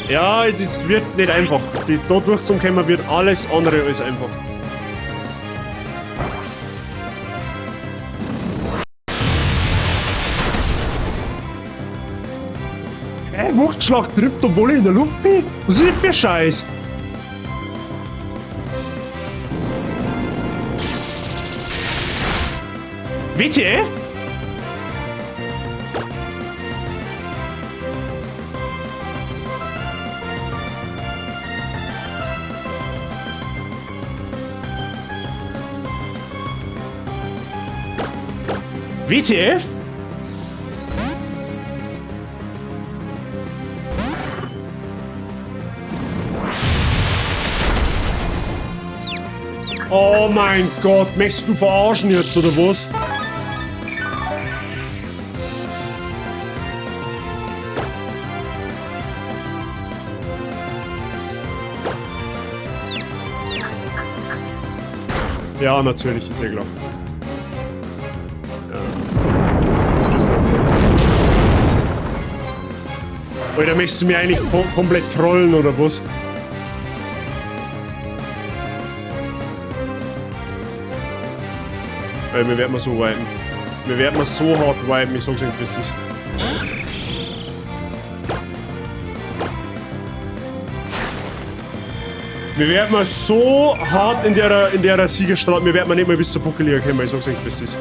Ja, das wird nicht einfach. Da durchzukommen wird alles andere als einfach. Hey, Wuchtschlag trifft, obwohl ich in der Luft bin? Was ist das für ein Scheiß? WTF? WTF? Oh mein Gott, möchtest du verarschen jetzt oder was? Ja, natürlich, ist ja klar. Ja. Tschüss, Leute. Alter, möchtest du mir eigentlich komplett trollen oder was? Weil wir werden mal so wipen. Wir werden mal so hart wipen, ich sag's euch, wie es ist. Wir werden mal so hart in der Siegerstraße, wir werden mal nicht mal bis zur Pokéliga kommen, ich sag's euch, wie es ist.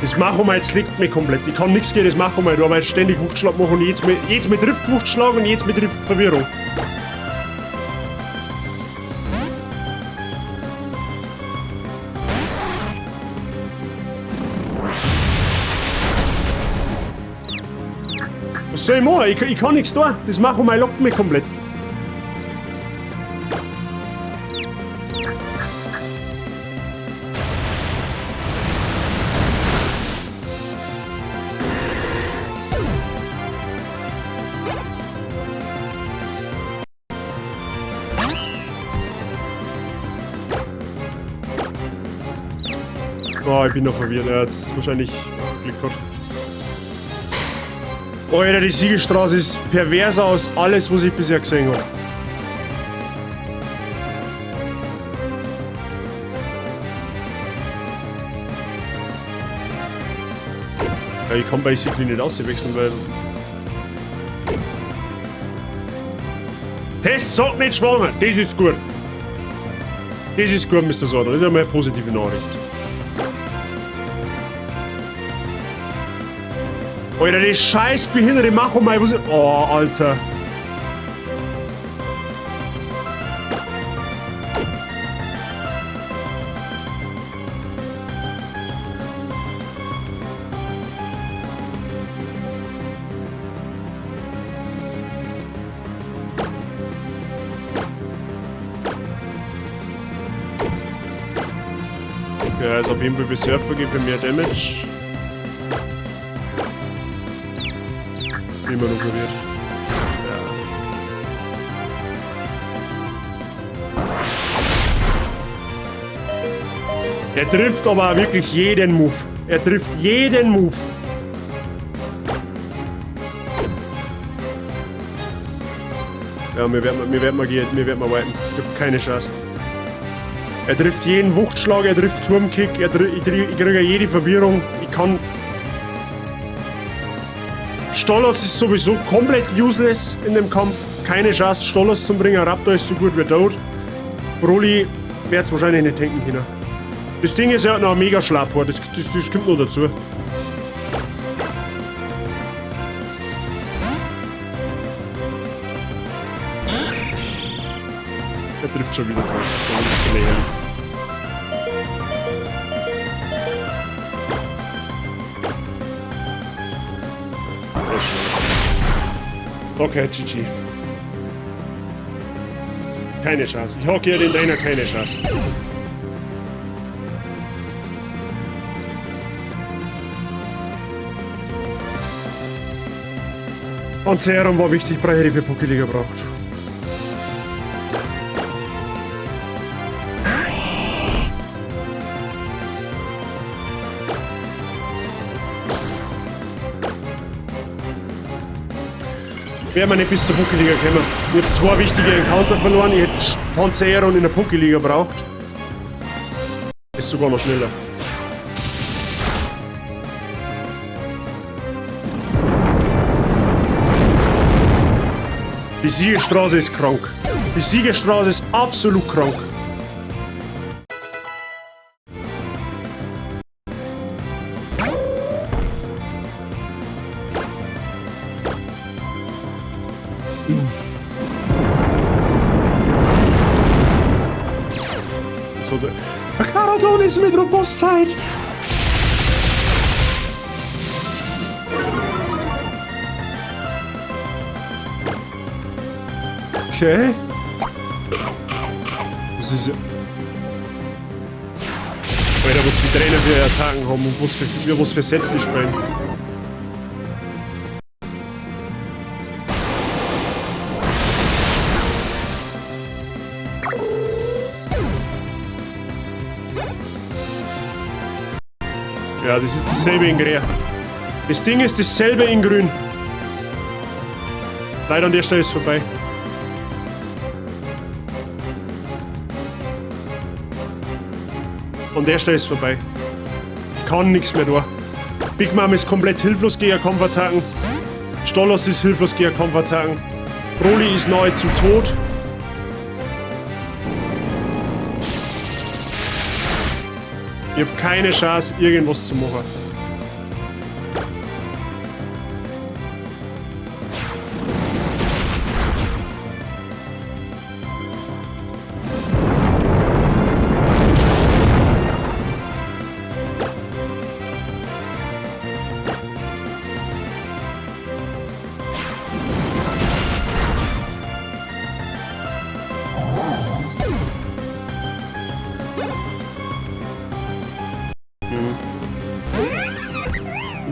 Das Machomai jetzt liegt mir komplett. Ich kann nichts gegen das Machomai da, weil ich ständig Wuchtschlag mache und jedes Mal trifft Wuchtschlag und jedes Mal trifft Verwirrung. Was soll ich machen? Ich kann nichts tun. Das Machomai lockt mich komplett. Oh, ich bin noch verwirrt. Ja, jetzt ist wahrscheinlich Glück gehabt. Alter, die Siegelstraße ist perverser als alles, was ich bisher gesehen habe. Ja, ich kann basically nicht auswechseln, weil... Das sagt nicht schwanger! Das ist gut! Das ist gut, Mr. Sorter. Das ist einmal eine positive Nachricht. Alter, die scheiß behinderte Machomai, was ich... Oh, Alter. Okay, also auf jeden Fall für Surfer gibt mir mehr Damage. Immer noch verwirrt. Ja. Er trifft aber wirklich jeden Move. Er trifft jeden Move. Ja, mir werden wir wipen. Ich hab keine Chance. Er trifft jeden Wuchtschlag, er trifft Turmkick, ich kriege jede Verwirrung. Ich kann... Stolas ist sowieso komplett useless in dem Kampf. Keine Chance, Stolas zu bringen. Raptor ist so gut wie tot. Broly wird's wahrscheinlich nicht tanken können. Das Ding ist ja noch ein mega Schlapphor, das kommt noch dazu. Er trifft schon wieder drauf. Das ist zu lächerlich. Okay, GG. Keine Chance. Ich hocke hier den Trainer, keine Chance. Und Serum war wichtig, brauche ich für Pokéliga braucht. Wäre man nicht bis zur Pokéliga gekommen. Ich hab 2 wichtige Encounter verloren. Ich hätte Panzaeron in der Pokéliga braucht. Ist sogar noch schneller. Die Siegerstraße ist krank. Die Siegerstraße ist absolut krank. So, der Karadon ist mit Robustzeit. Okay. Was ist... Alter, was die Trainer für Attacken haben und was für Sets die spielen. Ja, das ist dasselbe in Grün. Das Ding ist dasselbe in Grün. Leider an der Stelle ist es vorbei. An der Stelle ist es vorbei. Ich kann nichts mehr tun. Big Mom ist komplett hilflos gegen Kampfattacken. Stolas ist hilflos gegen Kampfattacken. Broly ist nahezu tot. Ich hab keine Chance, irgendwas zu machen.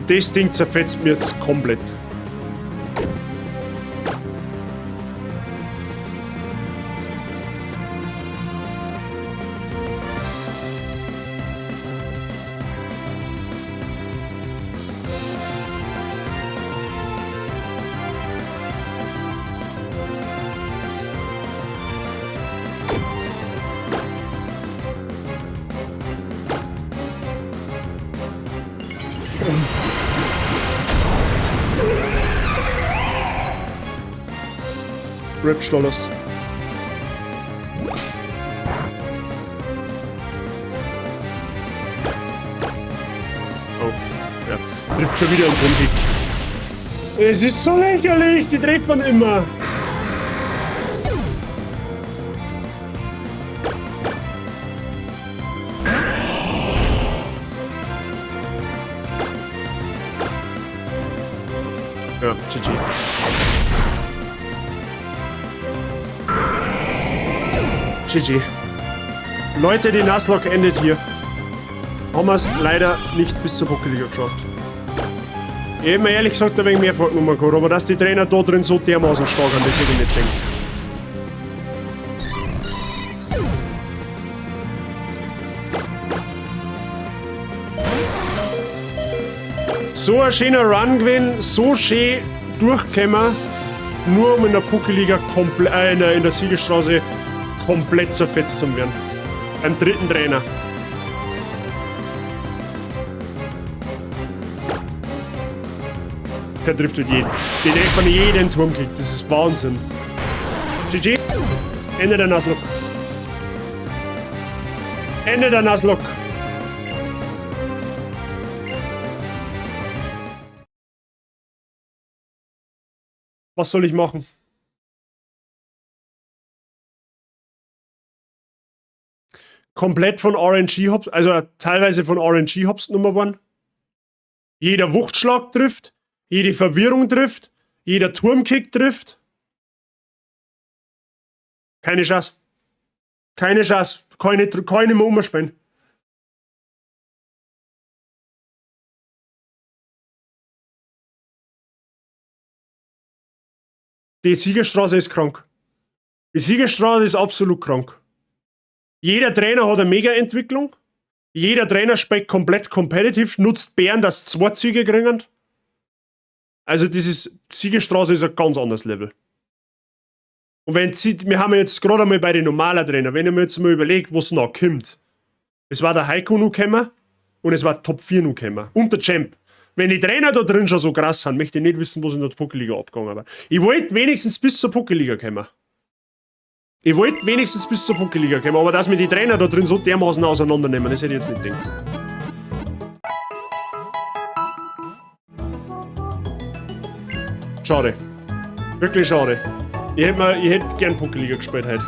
Und das Ding zerfetzt mir jetzt komplett. Rip Stollers. Oh, ja. Trifft schon wieder einen Turmkick. Es ist so lächerlich, die trifft man immer. Ja, GG. GG. Leute, die Nuzlocke endet hier. Haben wir es leider nicht bis zur Pokéliga geschafft. Ich hätte mir ehrlich gesagt ein wenig mehr vorgenommen gehabt, aber dass die Trainer da drin so dermaßen stark sind, das hätte ich nicht gedacht. So ein schöner Run gewesen, so schön durchgekommen, nur um in der Pokéliga in der Siegerstraße komplett zerfetzt zu werden. Beim dritten Trainer. Der trifft halt jeden. Der trifft von jedem Turmkick. Das ist Wahnsinn. GG. Ende der Nuzlocke. Ende der Nuzlocke. Was soll ich machen? Komplett von RNG Hops, also teilweise von RNG Hops Nummer 1. Jeder Wuchtschlag trifft, jede Verwirrung trifft, jeder Turmkick trifft. Keine Chance. Keine Chance. Keine mehr umspielen. Die Siegerstraße ist krank. Die Siegerstraße ist absolut krank. Jeder Trainer hat eine Mega-Entwicklung. Jeder Trainer spielt komplett competitive, nutzt Bären, dass 2 Züge kriegen. Also dieses Siegerstraße ist ein ganz anderes Level. Und wenn sie, wir haben jetzt gerade einmal bei den normalen Trainern, wenn ich mir jetzt mal überlege, was noch kommt. Es war der Heiko noch gekommen und es war Top 4 noch gekommen. Und der Champ. Wenn die Trainer da drin schon so krass sind, möchte ich nicht wissen, was in der Pokéliga abgegangen war. Ich wollte wenigstens bis zur Pokéliga kommen. Ich wollte wenigstens bis zur Pokéliga kommen, aber dass mir die Trainer da drin so dermaßen auseinandernehmen, das hätte ich jetzt nicht gedacht. Schade. Wirklich schade. Ich hätte gern Pokéliga gespielt heute.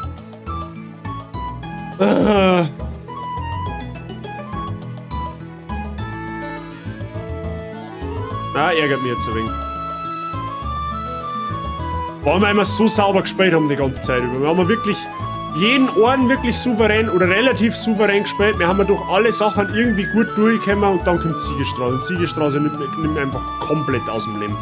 Ah, ärgert mich jetzt ein wenig. Weil wir immer so sauber gespielt haben die ganze Zeit über. Wir haben wirklich jeden Orden wirklich souverän oder relativ souverän gespielt. Wir haben ja durch alle Sachen irgendwie gut durchgekommen und dann kommt Siegerstraße. Und Siegerstraße nimmt mir einfach komplett aus dem Leben.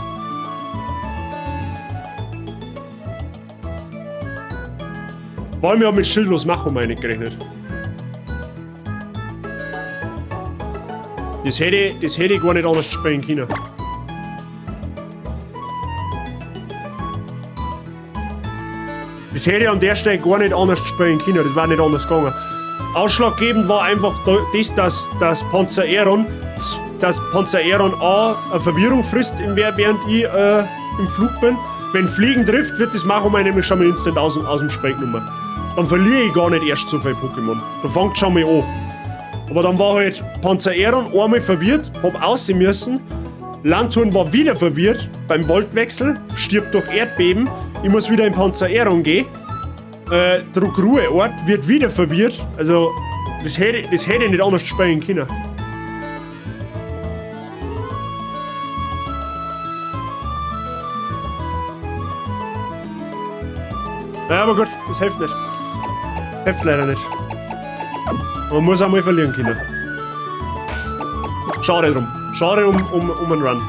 Vor allem, ich hab mit Schildlos Machomei nicht gerechnet. Das hätte ich gar nicht anders spielen können. Das hätte ich an der Stelle gar nicht anders spielen können, das war nicht anders gegangen. Ausschlaggebend war einfach das, dass Panzaeron A eine Verwirrung frisst, während ich im Flug bin. Wenn Fliegen trifft, wird das Machomei nämlich schon mal instant aus dem Spiel genommen. Dann verliere ich gar nicht erst so viel Pokémon. Da fängt schon mal an. Aber dann war halt Panzaeron einmal verwirrt, hab aussehen müssen. Lanturn war wieder verwirrt beim Voltwechsel, stirbt durch Erdbeben. Ich muss wieder in Panzaeron gehen. Druckruheort wird wieder verwirrt. Also, das hätte ich nicht anders spielen können. Ja, aber gut, das hilft nicht. Hilft leider nicht. Man muss auch mal verlieren können. Schade drum. Schade um einen Run.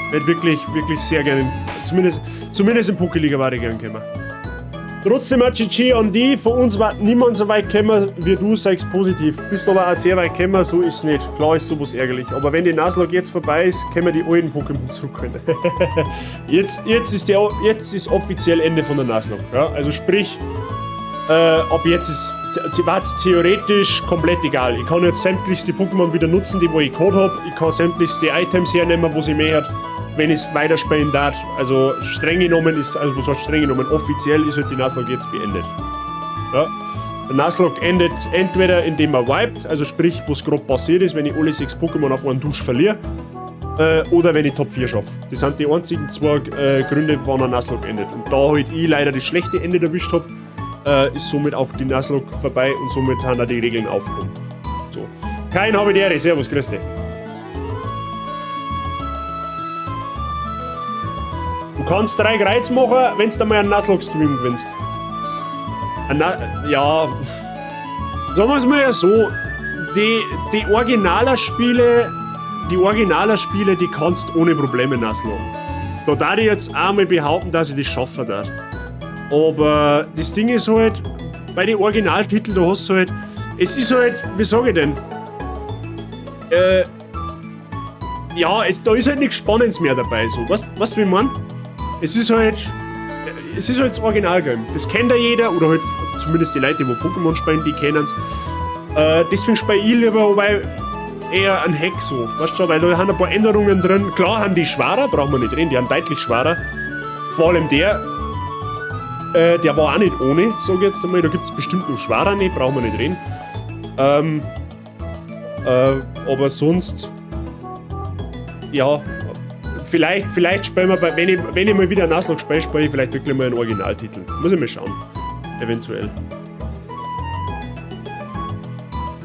Hätte wirklich, wirklich sehr gerne, zumindest in Pokéliga war ich gern gekommen. Trotzdem ein GG an die, von uns war niemand so weit gekommen wie du, sagst positiv. Bist aber auch sehr weit gekommen, so ist nicht. Klar ist sowas ärgerlich. Aber wenn die Nuzlocke jetzt vorbei ist, können wir die alten Pokémon zurückholen. Jetzt ist offiziell Ende von der Nuzlocke. Ja? Also sprich, ab jetzt ist war's theoretisch komplett egal. Ich kann jetzt sämtlichste Pokémon wieder nutzen, die wo ich gehabt hab. Ich kann sämtlichste Items hernehmen, wo sie mehr hat, wenn ich's weiterspielen darf. Also streng genommen ist, also was heißt streng genommen, offiziell ist halt die Nuzlocke jetzt beendet. Ja. Der Nuzlocke endet entweder indem man wiped, also sprich, was grad passiert ist, wenn ich alle 6 Pokémon auf einen Dusch verliere, oder wenn ich Top 4 schaffe. Das sind die einzigen 2 Gründe, wann ein Nuzlocke endet. Und da halt ich leider das schlechte Ende erwischt hab, ist somit auch die Nuzlocke vorbei und somit haben auch die Regeln aufgekommen. So. Kein habe die Ehre. Servus, grüß dich. Du kannst 3 Kreuz machen, wenn du mal einen Nuzlocke-Stream gewinnst. Ja. Sagen wir's mal ja so, die Originaler-Spiele, die Originaler-Spiele, die kannst du ohne Probleme Nuzlocke. Da darf ich jetzt einmal behaupten, dass ich das schaffen darf. Aber das Ding ist halt, bei den Originaltiteln, da hast du halt, es ist halt, wie sag ich denn? Ja, da ist halt nichts Spannendes mehr dabei, so. Weißt du, wie ich mein? Es ist halt das Originalgame. Das kennt ja jeder, oder halt zumindest die Leute, die wo Pokémon spielen, die kennen's. Deswegen spiele ich lieber, wobei eher ein Hack so. Weißt du schon, weil da haben ein paar Änderungen drin. Klar haben die schwerer, brauchen wir nicht reden, die haben deutlich schwerer. Vor allem der war auch nicht ohne, sag ich jetzt einmal. Da gibt's bestimmt noch schwerer, nicht, brauchen wir nicht reden. Aber sonst, ja, vielleicht spielen wir bei, wenn ich mal wieder Nuzlocke spiele, spiele ich vielleicht wirklich mal einen Originaltitel. Muss ich mal schauen. Eventuell.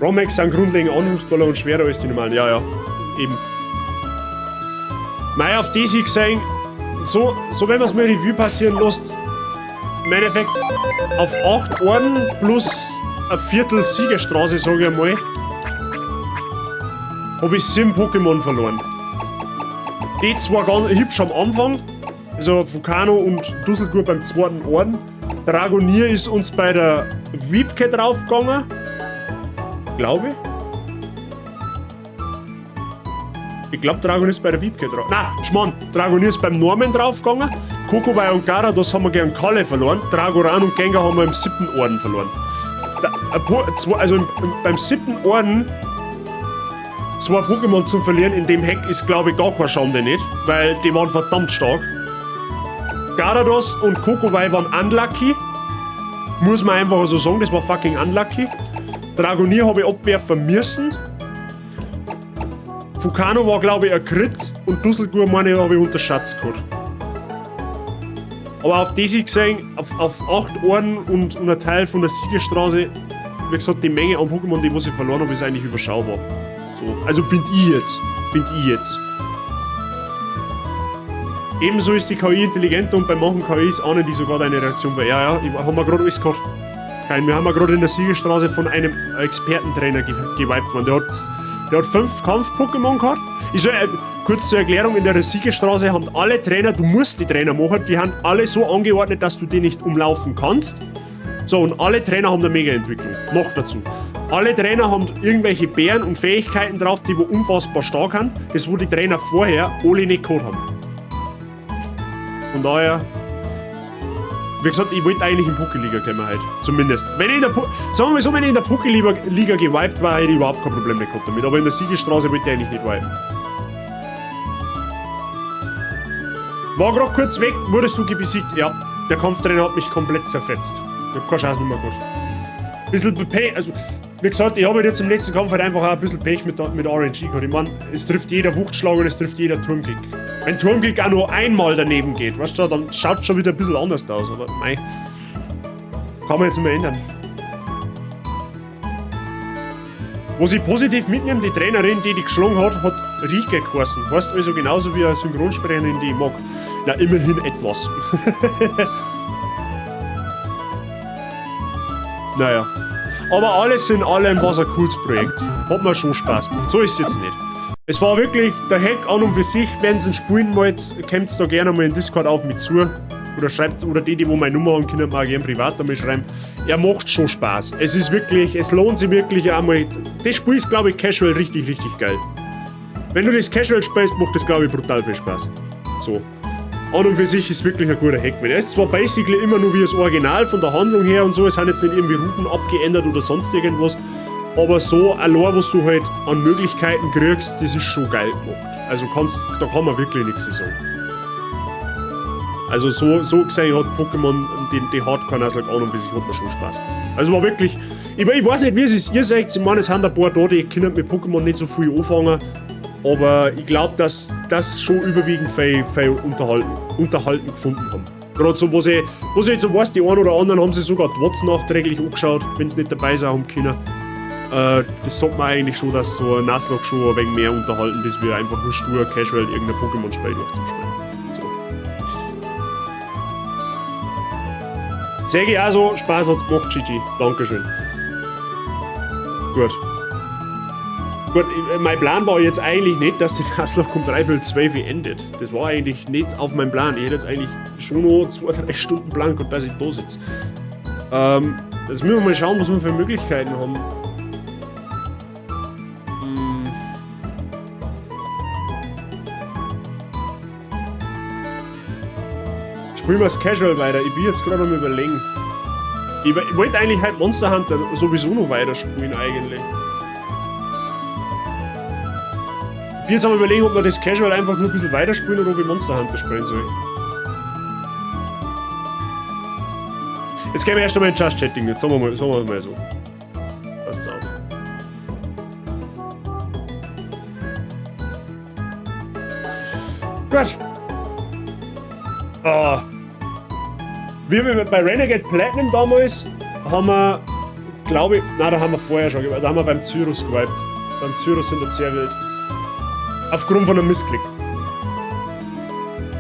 ROM-Hacks sind grundlegend anspruchsvoller und schwerer als die normalen. Ja, ja, eben. Mei, auf die sie gesehen, so wenn man's mal Revue passieren lässt, im Endeffekt auf 8 Orden plus ein Viertel Siegerstraße, sag ich einmal, hab ich 7 Pokémon verloren. Die zwei ganz hübsch am Anfang, also Fukano und Dusselgur beim zweiten Orden. Dragonir ist uns bei der Wiebke draufgegangen, glaube ich. Ich glaub, Dragonir ist bei der Wiebke drauf. Na, Schmarrn, Dragonir ist beim Norman draufgegangen. Kokowei und Garados haben wir gegen Kalle verloren. Dragoran und Gengar haben wir im 7. Orden verloren. Da, ein paar, zwei, also im, im, beim 7. Orden 2 Pokémon zum Verlieren in dem Hack ist, glaub ich, gar keine Schande nicht, weil die waren verdammt stark. Garados und Kokowei waren unlucky. Muss man einfach so sagen, das war fucking unlucky. Dragonir habe ich abwerfen müssen. Fukano war, glaub ich, ein Crit und Dusselgur, meine ich, habe ich unterschätzt gehabt. Aber auf das ich gesehen, auf 8 Orden und ein Teil von der Siegerstraße, wie gesagt, die Menge an Pokémon, die was ich verloren habe, ist eigentlich überschaubar. So, also find ich jetzt. Find ich jetzt. Ebenso ist die KI intelligenter und bei manchen KIs ahnen die sogar deine Reaktion bei. Ja, ja, ich, haben wir grad alles gehabt. Kein, wir haben ja grad in der Siegerstraße von einem Expertentrainer gewiped worden. Der hat 5 Kampf-Pokémon gehabt. Ich soll, kurz zur Erklärung, in der Siegerstraße haben alle Trainer, du musst die Trainer machen, die haben alle so angeordnet, dass du die nicht umlaufen kannst. So, und alle Trainer haben eine Mega-Entwicklung. Noch dazu. Alle Trainer haben irgendwelche Bären und Fähigkeiten drauf, die wo unfassbar stark sind. Das, wo die Trainer vorher alle nicht gehabt haben. Von daher, wie gesagt, ich wollte eigentlich in Pokéliga kommen heute. Zumindest. Wenn ich in der sagen wir mal so, wenn ich in der Pokéliga gewiped war, hätte ich überhaupt kein Problem mehr gehabt damit. Aber in der Siegerstraße wollte ich eigentlich nicht wipen. War grad kurz weg, wurdest du besiegt? Ja, der Kampftrainer hat mich komplett zerfetzt. Ich hab keine Chance mehr gehabt. Bisschen Pech, also, wie gesagt, ich habe halt jetzt im letzten Kampf halt einfach auch ein bisschen Pech mit RNG gehabt. Ich mein, es trifft jeder Wuchtschlag und es trifft jeder Turmkick. Wenn Turmkick auch nur einmal daneben geht, weißt du, dann schaut schon wieder ein bisschen anders aus. Aber mei, kann man jetzt nicht mehr ändern. Was ich positiv mitnehme, die Trainerin, die die geschlagen hat, hat Rike geheißen. Heißt also genauso wie eine Synchronsprecherin, die ich mag. Na, immerhin etwas. Naja. Aber alles in allem war's ein cooles Projekt. Hat mir schon Spaß gemacht. So ist es jetzt nicht. Es war wirklich der Hack an und für sich, wenn ihr ihn spielen wollt, kommt da gerne mal in Discord auf mich zu. Oder schreibt, oder die, die wo meine Nummer haben, können mir auch gerne privat einmal schreiben. Er macht schon Spaß. Es ist wirklich, es lohnt sich wirklich einmal. Das Spiel ist, glaube ich, casual richtig, richtig geil. Wenn du das casual spielst, macht das, glaube ich, brutal viel Spaß. So. An und für sich ist wirklich ein guter Hack. Er ist zwar basically immer nur wie das Original von der Handlung her und so, es sind jetzt nicht irgendwie Routen abgeändert oder sonst irgendwas, aber so allein, was du halt an Möglichkeiten kriegst, das ist schon geil gemacht. Also kannst, da kann man wirklich nichts sagen. Also so gesehen hat Pokémon die Hardcore Nuzlocke an und für sich hat man schon Spaß. Also war wirklich, ich weiß nicht, wie es ist, ihr seht, ich meine, es sind ein paar da, die können mit Pokémon nicht so viel anfangen. Aber ich glaub, dass das schon überwiegend viel unterhalten gefunden haben. Gerade so, was ich jetzt so weiß, die einen oder anderen haben sich sogar die Watts nachträglich angeschaut, wenn sie nicht dabei sein haben können. Das sagt man eigentlich schon, dass so ein Nuzlocke schon ein wenig mehr unterhalten ist, wie einfach nur stur casual irgendein Pokémon-Spiel durchzuspielen. So. Sag ich also, Spaß hat's gemacht, GG. Dankeschön. Gut. Gut, mein Plan war jetzt eigentlich nicht, dass die Nuzlocke um 11:45 endet. Das war eigentlich nicht auf meinem Plan. Ich hätte jetzt eigentlich schon noch 2-3 Stunden Plan gehabt, dass ich da sitze. Jetzt müssen wir mal schauen, was wir für Möglichkeiten haben. Spielen wir es casual weiter. Ich bin jetzt gerade am Überlegen. Ich wollte eigentlich halt Monster Hunter sowieso noch weiterspielen eigentlich. Ich bin jetzt am Überlegen, ob wir das Casual einfach nur ein bisschen weiterspielen oder ob ich Monster Hunter spielen soll. Jetzt gehen wir erst einmal in Just Chatting, jetzt sagen wir mal so. Passt's auf. Gut. Ah. Wir bei Renegade Platinum damals haben wir, glaube ich, nein, da haben wir vorher schon, da haben wir beim Cyrus gewiped. Beim Cyrus in der Zerrwelt. Aufgrund von einem Missklick.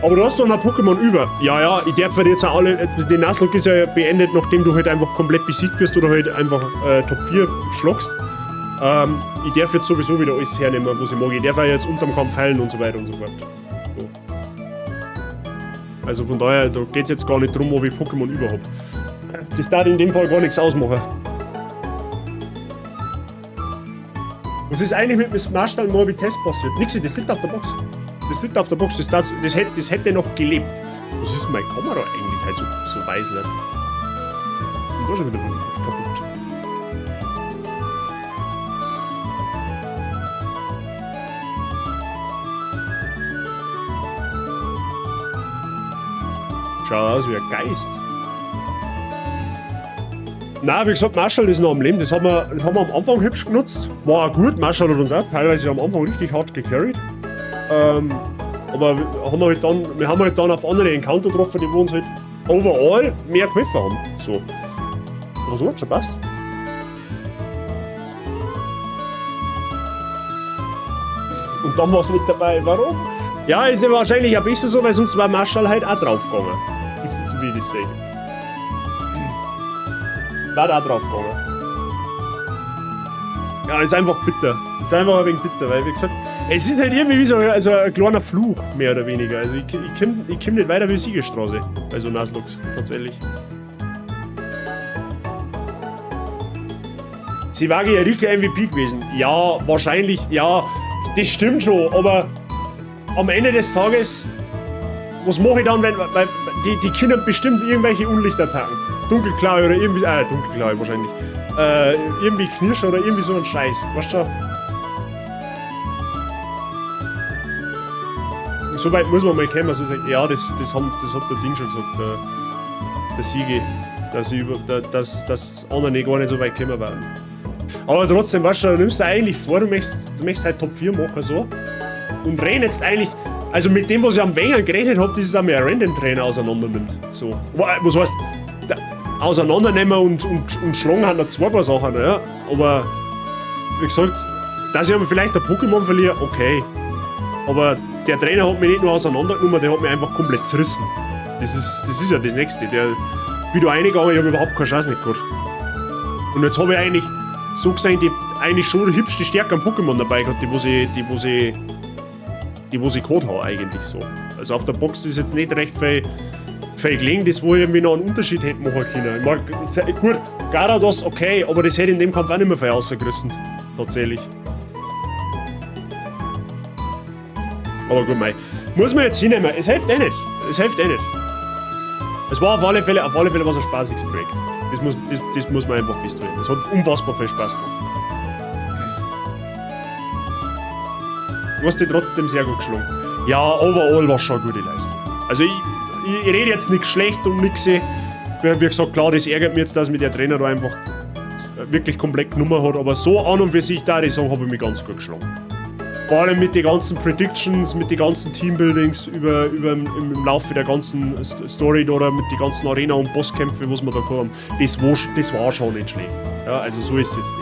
Aber du hast doch noch Pokémon über. Ja, ja, ich darf halt jetzt auch alle. Die Nuzlocke ist ja beendet, nachdem du halt einfach komplett besiegt wirst oder halt einfach Top 4 schlagst. Ich darf jetzt sowieso wieder alles hernehmen, was ich mag. Ich darf auch jetzt unterm Kampf heilen und so weiter und so fort. So. Also von daher, da geht's jetzt gar nicht drum, ob ich Pokémon über hab. Das darf in dem Fall gar nichts ausmachen. Was ist eigentlich mit dem Marshall Morbi Test passiert? Nix, das liegt auf der Box. Das liegt auf der Box, das hätte noch gelebt. Was ist meine Kamera eigentlich halt so weiß, ne? Und da schon wieder kaputt. Schaut aus wie ein Geist. Na, wie gesagt, Marshall ist noch am Leben. Das haben wir am Anfang hübsch genutzt. War auch gut. Marshall hat uns auch teilweise am Anfang richtig hart gecarried. Aber wir haben halt dann auf andere Encounter getroffen, die wo uns halt overall mehr geholfen haben. So. Aber so hat schon passt. Und dann war's nicht dabei. Warum? Ja, ist ja wahrscheinlich auch besser so, weil sonst war Marshall halt auch draufgegangen. So wie ich das sehe. War da drauf gegangen. Ja, ist einfach bitter. Ist einfach ein wenig bitter, weil, wie gesagt, es ist halt irgendwie wie so also ein kleiner Fluch, mehr oder weniger. Also ich komm nicht weiter wie Siegerstraße bei so Nuzlocke, tatsächlich. Sie war ja Rika MVP gewesen. Ja, wahrscheinlich, ja, das stimmt schon, aber am Ende des Tages, was mache ich dann, wenn, weil die können bestimmt irgendwelche Unlichtattacken. Dunkelklaue oder irgendwie, Dunkelklaue wahrscheinlich. Irgendwie Knirscher oder irgendwie so ein Scheiß, weißt du? So weit muss man mal kommen, also sagt, ja, das hat der Ding schon gesagt, der Siege, dass andere gar nicht so weit gekommen waren. Aber trotzdem, weißt du, du nimmst du eigentlich vor, du möchtest halt Top 4 machen, so. Und rennst eigentlich, also mit dem, was ich am Wenger gerechnet hab, das ist auch mehr ein Random-Trainer auseinander nimmt. So. Was heißt, auseinandernehmen und schlagen haben noch zwei paar Sachen, ja. Aber, wie gesagt, dass ich aber vielleicht ein Pokémon verliere, okay. Aber der Trainer hat mich nicht nur auseinandergenommen, der hat mich einfach komplett zerrissen. Das ist ja das Nächste. Der bin da reingegangen, ich hab überhaupt keine Chance nicht gehabt. Und jetzt habe ich eigentlich so gesehen die Eigentlich schon hübsch die Stärke am Pokémon dabei gehabt, die wo sie gehabt haben eigentlich so. Also auf der Box ist jetzt nicht recht viel gelegen, das, wo ich irgendwie noch einen Unterschied hätte machen können. Ich mag, gut, Garados okay, aber das hätte in dem Kampf auch nicht mehr viel rausgerissen. Tatsächlich. Aber gut, mei. Muss man jetzt hinnehmen. Es hilft eh nicht. Es hilft eh nicht. Es war auf alle Fälle was ein spaßiges Projekt. Das muss man einfach festhalten. Es hat unfassbar viel Spaß gemacht. Du hast dich trotzdem sehr gut geschlagen. Ja, overall war schon eine gute Leistung. Also ich rede jetzt nichts schlecht und nix. Wie gesagt, klar, das ärgert mich jetzt, dass mich der Trainer da einfach wirklich komplett genommen hat, aber so an und für sich da, ich sagen, habe ich mich ganz gut geschlagen. Vor allem mit den ganzen Predictions, mit den ganzen Teambuildings im Laufe der ganzen Story oder mit den ganzen Arena- und Bosskämpfe, was wir da haben, das war schon nicht schlecht. Ja, also so ist es jetzt nicht.